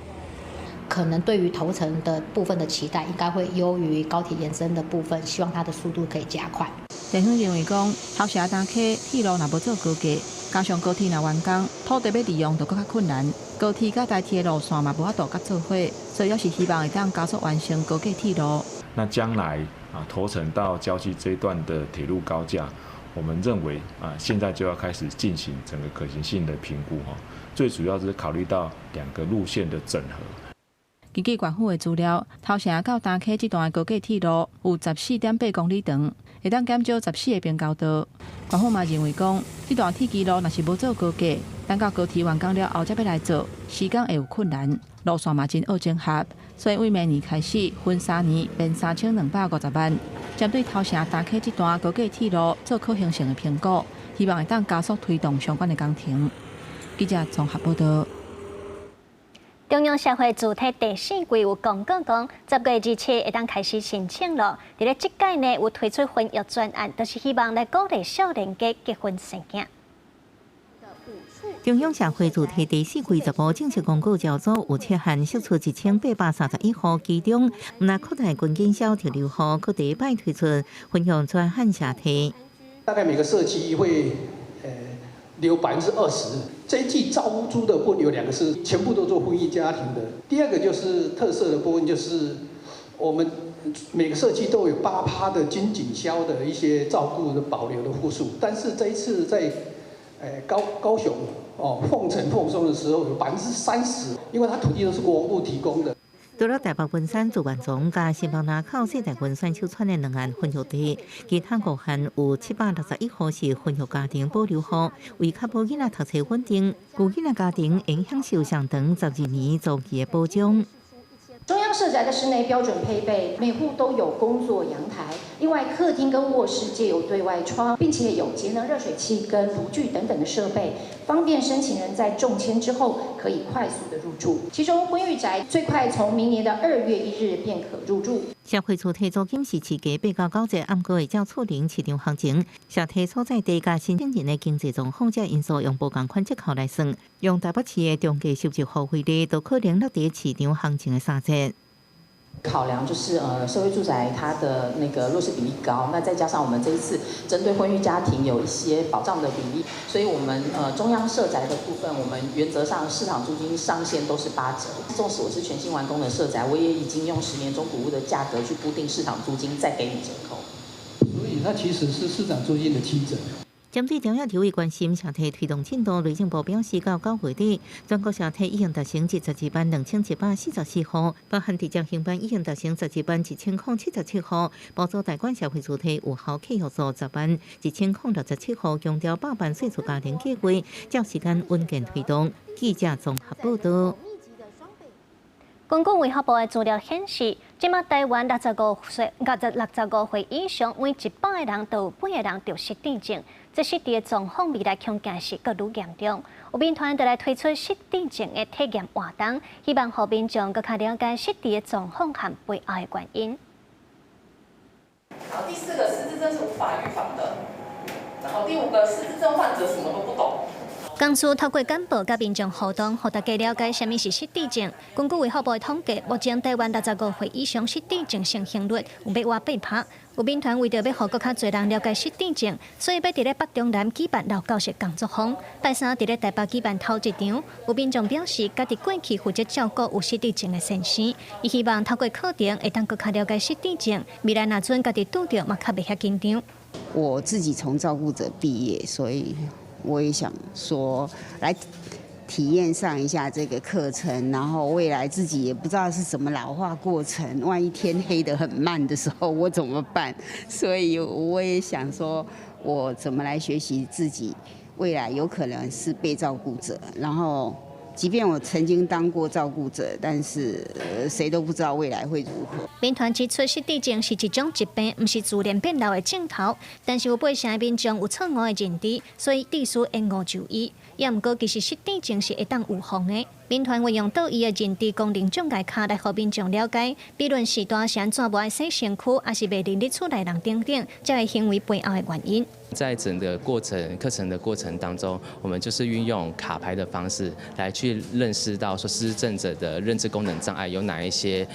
Speaker 26: 可能對於頭城的部分的期待，應該會優於高鐵延伸的部分，希望它的速度可以加快。
Speaker 16: 地方認為講，頭城大溪鐵路若無做高架，加上高鐵若完工，土地欲利用就閣較困難。高鐵佮台鐵的路線嘛無法度佮做伙，所以也是希望會當加速完成高架鐵路。
Speaker 27: 那將來啊，頭城到郊區這一段的鐵路高架，我們認為啊，現在就要開始進行整個可行性的評估哈。最主要是考慮到兩個路線的整合。
Speaker 16: 根據縣府的資料，頭城到大溪這段的高架鐵路有14.8公里長，會當減少14个平交道。縣府嘛認為講，這段鐵支路若是無做高架，等到高鐵完工了後才欲來做，時間會有困難，路線嘛真惡整合，所以對明年開始分3年編3250萬，針對頭城大溪這段高架鐵路做可行性的評估，希望會當加速推動相關的工程。記者綜合報導。
Speaker 1: 中央社會住宅第四季有公告講，10月27會當開始申請囉。佇咧這屆呢，有推出婚育專案，就是希望來鼓勵少年家結婚生囝。
Speaker 21: 中央社會住宅第四季15正式公告，招組有7項釋出1831戶，其中毋但擴大軍警小特留戶，閣第一擺推出婚育專案社提。
Speaker 31: 大概每個社區會留20%。這一季招租的部分有兩個是全部都做婚姻家庭的。第二個就是特色的部分，就是我們每個社區都有8%的軍警消的一些照顧的保留的戶數，但是這一次在高雄哦鳳城鳳松的時候有30%，因為它土地都是國防部提供的。
Speaker 21: 除了台北文山自願莊佮新北林口世代文選手村的兩案婚育地，其他5項有761戶是婚育家庭保留戶，為確保囡仔讀冊穩定，孤囡仔家庭應享受上長12年租期的保障。
Speaker 32: 中央社宅的室內標準配備，每戶都有工作陽台，
Speaker 4: 另外，客廳跟臥室皆有對外窗，並且有節能熱水器跟爐具等等的設備，方便申請人在中籤之後可以快速的入住。其中婚育宅最快從明年的2月1日便可入住。
Speaker 21: 社會厝提租金是市價8到9折，毋過會照厝齡市場行情。社提所在地佮申請人的經濟狀況這因素用無仝款折扣來算，用台北市的中低收入戶為例，都可能落佇市場行情的3折。
Speaker 6: 考量就是社會住宅它的那個弱勢比例高，那再加上我們這一次針對婚育家庭有一些保障的比例，所以我們中央社宅的部分，我們原則上市場租金上限都是8折。縱使我是全新完工的社宅，我也已經用10年中古屋的價格去估定市場租金，再給你折扣。
Speaker 31: 所以它其實是市場租金的7折。
Speaker 21: 針對中央體委關心社提推動進度，內政部表示，到9月底，全國社提已經達成12萬2144戶，包含直接興辦已經達成12萬1077戶，補助代管社會主體有效契約數10萬1067戶，強調百萬細厝家庭計劃，照時間穩健推動。記者綜合報道。
Speaker 1: 根據衛福部的資料顯示，這馬台灣65歲、65歲以上，每100個人就有8個人得失智症。這失智的狀況未來恐驚是閣愈嚴重。有民團就來推出失智症的體驗活動，希望予民眾閣較了解失智的狀況和背後的原因。
Speaker 7: 然後第四個，失智症是無法預防的。然後第五個，失智症患者什麼都不懂。
Speaker 1: 公司透過簡報佮民眾互動，予大家了解啥物是失智症。根據衛福部的統計，目前台灣65歲以上失智症盛行率有欲倚8%。有民團為著欲予閣較濟人了解失智症，所以欲佇咧北中南舉辦老教授工作坊。拜三佇咧台北舉辦頭一場，有民眾表示，家己過去負責照顧有失智症的先生，伊希望透過課程會當閣較了解失智症，未來若陣家己拄著嘛較袂遐緊張。
Speaker 11: 我自己從照顧者畢業，所以我也想說來體驗上一下這個課程，然後未來自己也不知道是什麼老化過程，萬一天黑得很慢的時候，我怎麼辦？所以我也想說，我怎麼來學習自己未來有可能是被照顧者，然後即便我曾經當過照顧者，但是誰都不知道未來會如何。
Speaker 1: 民團指出，失智症是一種疾病，毋是自然變老的症頭，但是有8成的民眾有錯誤的認知，所以必須延誤就醫。也毋過，其實失智症是會當預防的。民團運用桌椅的認知功能障礙卡來予民眾了解，比論是大時按怎無愛洗身軀，抑是袂認得厝內人等等，這个行為背後的原因。
Speaker 14: 在整個過程課程的過程當中，我們就是運用卡牌的方式來去認識到說失智症者的認知功能障礙有哪一些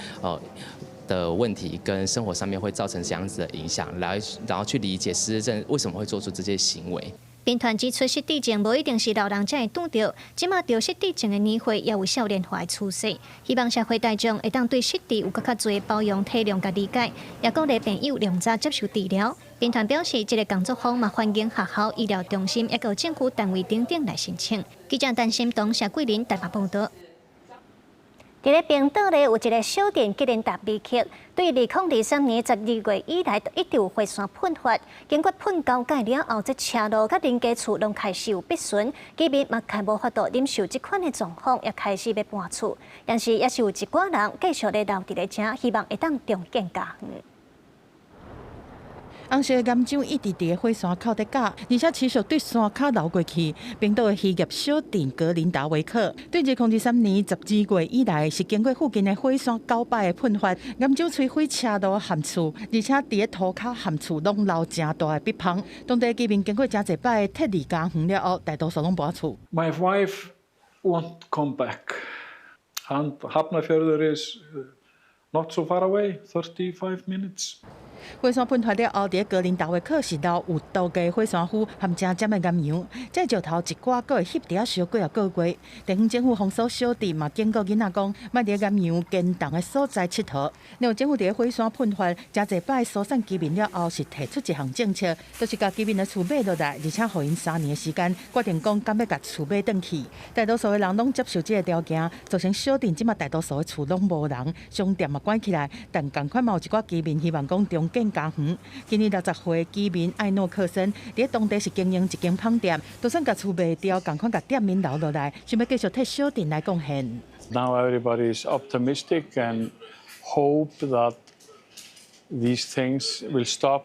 Speaker 14: 的問題，跟生活上面會造成怎樣子的影響，來然後去理解失智症為什麼會做出這些行為。
Speaker 1: 民團指出，失智症無一定是老人才會拄著，這馬著失智症的年歲也有少年化的趨勢。希望社會大眾會當對失智有閣較濟包容、體諒佮理解，也鼓勵病友量早接受治療。民團表示，這个工作坊嘛歡迎學校、醫療中心、抑閣政府單位等等來申請。記者陳心東、謝桂林台北報道。佇咧冰島咧，有一个小鎮格林達維克，對2023年12月以來，一直有火山噴發。經過噴交界了後，這車路佮人家厝攏開始有篦損，居民嘛較無法度忍受這款的狀況，也開始欲搬厝。但是，也是有一寡人繼續咧留佇咧遮，希望會當重建家園。
Speaker 17: 紅色的岩漿一直佇火山口佇咬，而且持續對山跤流過去。冰島的漁業小鎮格林達維克，對2023年12月以來，是經過附近的火山九擺的噴發，岩漿摧毀車路和厝，而且佇咧塗跤和厝攏留誠大的篦縫。當地居民經過誠濟擺的撤離家園了後，大多數攏搬厝。
Speaker 18: My wife won't come back, and Hafnarfjörður is not so far away, 35 minutes.
Speaker 17: 火山噴發了後，佇格林達維克是留有毒的火山灰和誠尖的岩漿，這石頭一寡閣會翕佇遐燒幾仔個月。地方政府封鎖小鎮嘛，警告囡仔講，莫佇岩漿堅凍的所在𨑨迌。另外，政府佇火山噴發誠濟擺疏散居民了後，是提出一項政策，就是共居民的厝買落來，而且予𪜶3年的時間決定講敢欲共厝買轉去。大多數的人攏接受這个條件，造成小鎮這馬大多數的厝攏無人，商店嘛關起來。但仝款嘛有一寡居民希望講重建家園。今年60歲居民艾諾克森佇當地是經營一間麭店，就算共厝賣掉，仝款共店面留落來，想欲繼續替小鎮來貢獻。
Speaker 18: Now everybody is optimistic and hope that These things will stop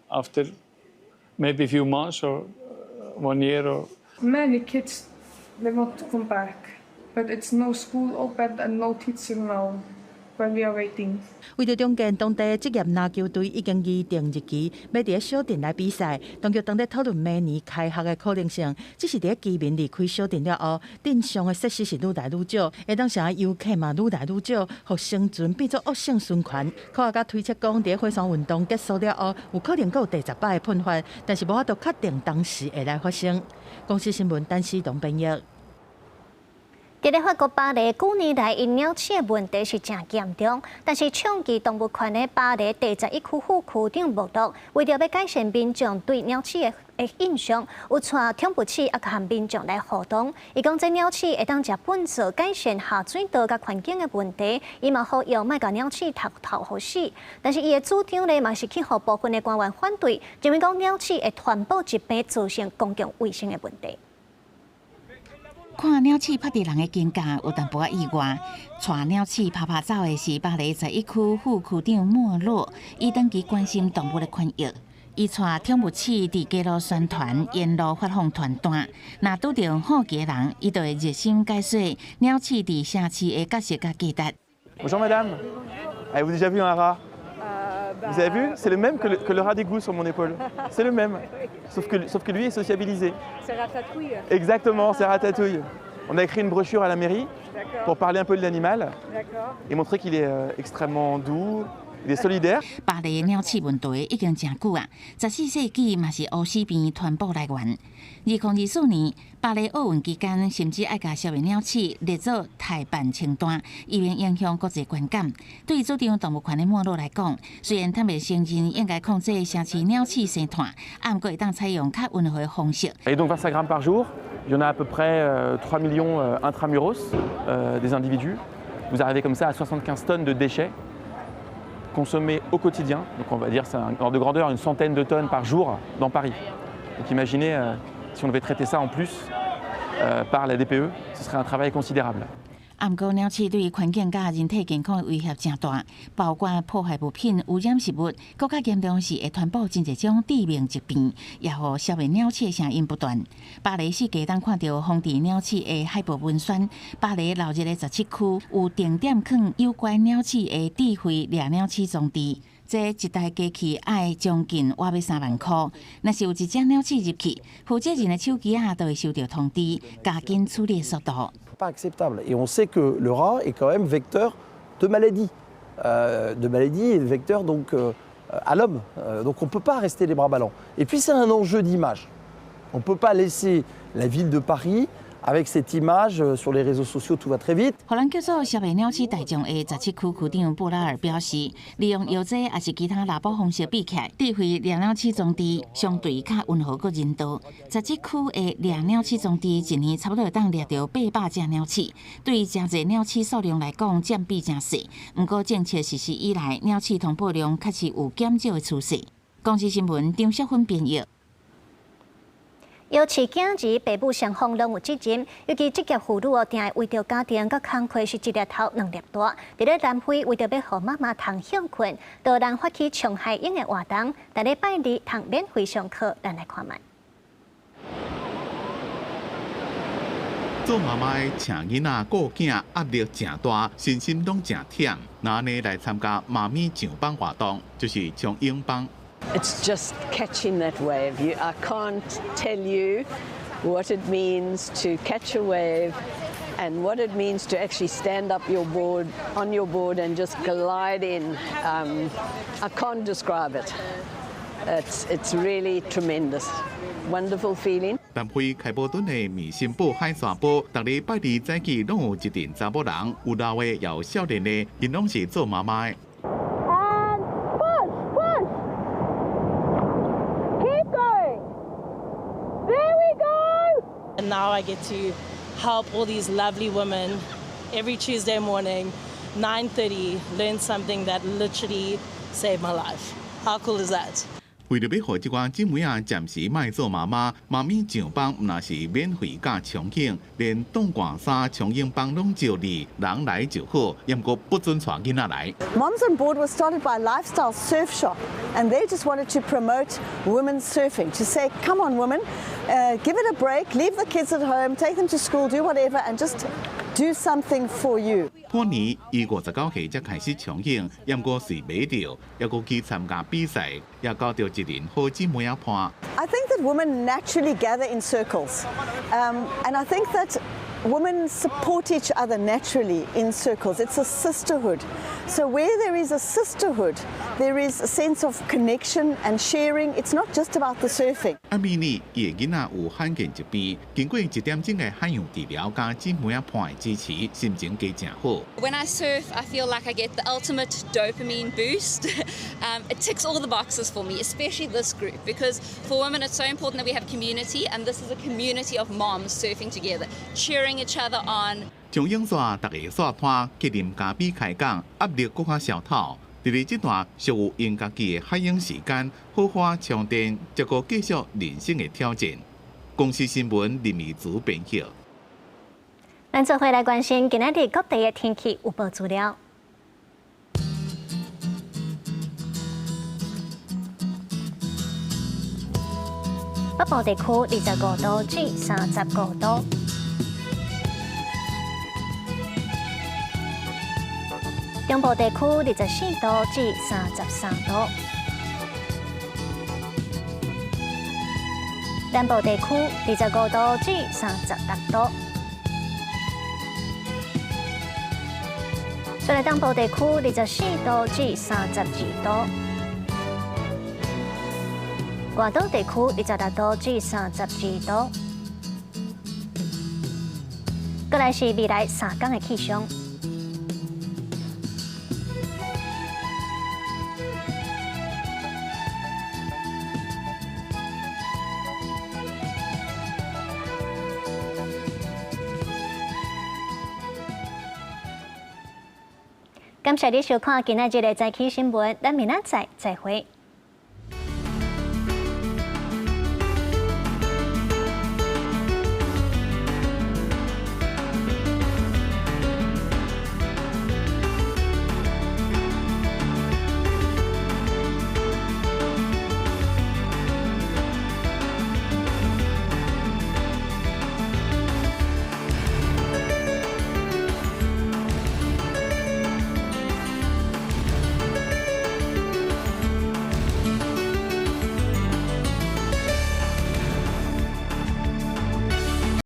Speaker 18: after maybe a few months or one year or
Speaker 2: Many kids, they want to come back, but it's no school open and no teacher now when we are waiting.
Speaker 17: 為著重建當地職業籃球隊已經擬定日期，欲佇咧小鎮來比賽。當局當咧討論明年開學的可能性，只是佇咧居民離開小鎮了後，鎮上的設施是愈來愈少，會當成遊客嘛愈來愈少，予生存變做惡性循環。科學家推測講，佇咧火山運動結束了後，有可能閣有第十擺的噴發，但是無法度確定當時會來發生。公視新聞陳思東編譯。
Speaker 1: 佇咧法國巴黎，幾年來𪜶鳥鼠的問題是誠嚴重，但是倡議動物權的巴黎第11區副區長莫洛，為著欲改善民眾對鳥鼠的印象，有帶寵物鼠啊佮民眾來互動。伊講這鳥鼠會當食糞埽改善下水道佮環境的問題，伊嘛呼籲莫共鳥鼠刣頭予死。但是伊的主張咧嘛是去予部分的官員反對，認為講鳥鼠會傳播疾病，造成公共衛生的問題。
Speaker 9: 看鳥鼠拍佇人的肩胛，有淡薄仔意外。帶鳥鼠趴趴走的是巴黎十一區副區長莫洛，伊長期關心動物的權益。伊帶寵物鼠佇街路宣傳，沿路發放傳單。若拄著好奇的人，伊就會熱心解說鳥鼠佇城市的角色佮價值。
Speaker 31: Bonjour madame, avez-vous déjà vu un rat? Vous avez vu? C'est le même que le rat d'égout sur mon épaule. C'est le même. Sauf que lui est sociabilisé.
Speaker 10: C'est Ratatouille.
Speaker 31: Exactement, c'est Ratatouille. On a écrit une brochure à la mairie pour parler un peu de l'animal et montrer qu'il est extrêmement doux, il est solidaire.
Speaker 9: 巴黎鳥鼠問題已經誠久啊，14世紀嘛是烏死病傳播來源。2024年巴黎奧運期間，甚至愛共消滅鳥鼠列做待辦清單，以免影響國際觀感。對主張動物權的莫洛來講，雖然坦白承認應該控制城市鳥鼠生態，啊，毋過會當採用較溫和的方式。
Speaker 31: Et donc 25 grammes par jour, il y en a à peu près 3 millions intramuros des individus. Vous arrivez comme ça à 75 tonnes de déchets consommés au quotidien. Donc on va dire c'est un ordre de grandeur, une centaine de tonnes par jour dans Paris. Donc imaginez si on devait traiter ça en plus par la DPE, ce serait un travail considérable.
Speaker 9: 啊，毋過鳥鼠對環境佮人體健康的威脅誠大，包括破壞物品、污染食物，閣較嚴重是會傳播真濟種致命疾病，也予消滅鳥鼠的聲音不斷。巴黎四界當看著防治鳥鼠的海報文宣，巴黎鬧熱的十七區有定點囥有關鳥鼠的智慧掠鳥鼠裝置。這一台機器愛將近倚欲3萬箍，若是有一隻鳥鼠入去，負責人的手機仔就會收著通知，加緊處理速度。
Speaker 13: Pas acceptable. Et on sait que le rat est quand même vecteur de maladies et vecteur donc à l'homme. Donc on ne peut pas rester les bras ballants. Et puis c'est un enjeu d'image. On ne peut pas laisser la ville de Paris avec cette image sur les réseaux sociaux, tout va très vite.
Speaker 9: 予人叫做消滅鳥鼠大將的十七區區長布拉爾表示，利用藥劑抑是其他獵捕方式比起來，智慧掠鳥鼠裝置相對較溫和閣人道。十七區的掠鳥鼠裝置一年差不多會當掠著800隻鳥鼠，對誠濟鳥鼠數量來講，佔比誠細。毋過政策實施以來，鳥鼠通報量確實有減少的趨勢。公視新聞張淑芬編譯。
Speaker 1: 搖飼囝兒，爸母雙方攏有責任，尤其職業婦女哦，定會為著家庭佮工課是一粒頭兩粒大。佇咧南非，為著欲予媽媽通歇睏，就有人發起衝海湧的活動，逐禮拜二通免費上課，咱來看覓。
Speaker 19: 做媽媽的請囡仔顧囝壓力誠大，身心攏誠忝。若按呢來參加媽咪上枋活動，就是衝湧枋。
Speaker 20: It's just catching that wave. I can't tell you what it means to catch a wave and what it means to actually stand up your board on your board and just glide in. I can't describe it. It's really tremendous. Wonderful feeling.
Speaker 19: 南非開普敦的米森堡海沙埔，逐禮拜二早起攏有一陣查某人，有老的，也有少年的，𪜶攏是做媽媽的。
Speaker 23: And push, push. Keep going. There we go.
Speaker 7: And now I get to help all these lovely women every Tuesday morning, 9:30, learn something that literally saved my life. How cool is that?
Speaker 19: 為著欲予這寡姊妹仔暫時莫做媽媽，媽咪上班毋但是免費佮衝湧，連擋寒衫、衝湧幫攏照例，人來就好，毋過不准帶囡仔來。
Speaker 3: Moms on Board was started by Lifestyle Surf Shop, and they just wanted to promote women's surfing, to say, come on, women, give it a break, leave the kids at home, take them to school, do whatever, and just do something for you.
Speaker 19: 破年伊59歲才開始衝湧，毋過隨袂著，猶閣去參加比賽，也交著一人好姊妹仔伴。
Speaker 3: I think that women naturally gather in circles, and I think that women support each other naturally in circles. It's a sisterhood. So where there is a sisterhood, there is a sense of connection and sharing. It's not just about the surfing.
Speaker 19: 阿米尼伊的囡仔有罕見疾病，經過一點鐘的海洋治療佮姊妹仔伴的支持，心情加誠好。
Speaker 5: When I surf, I feel like I get the ultimate dopamine boost. It ticks all the boxes for me, especially this group, because for women it's so important that we have community, and this is a community of moms surfing together, cheering each other on.
Speaker 19: 衝湧煞，逐个煞攤去啉咖啡開講，壓力閣較消透。佇咧這段屬於𪜶家己的海洋時間，好好充電，才閣繼續人生的挑戰。公視新聞林怡祖編譯。
Speaker 1: 咱做伙來關心今仔日各地的天氣預報資料。北部地區25度至35度。中部地區24度至33度，南部地區25度至36度，再來東部地區24度至32度，外島地區26度至32度。過來是未來3天的氣象。感謝你收看今仔日的早起新聞，咱明仔載再會。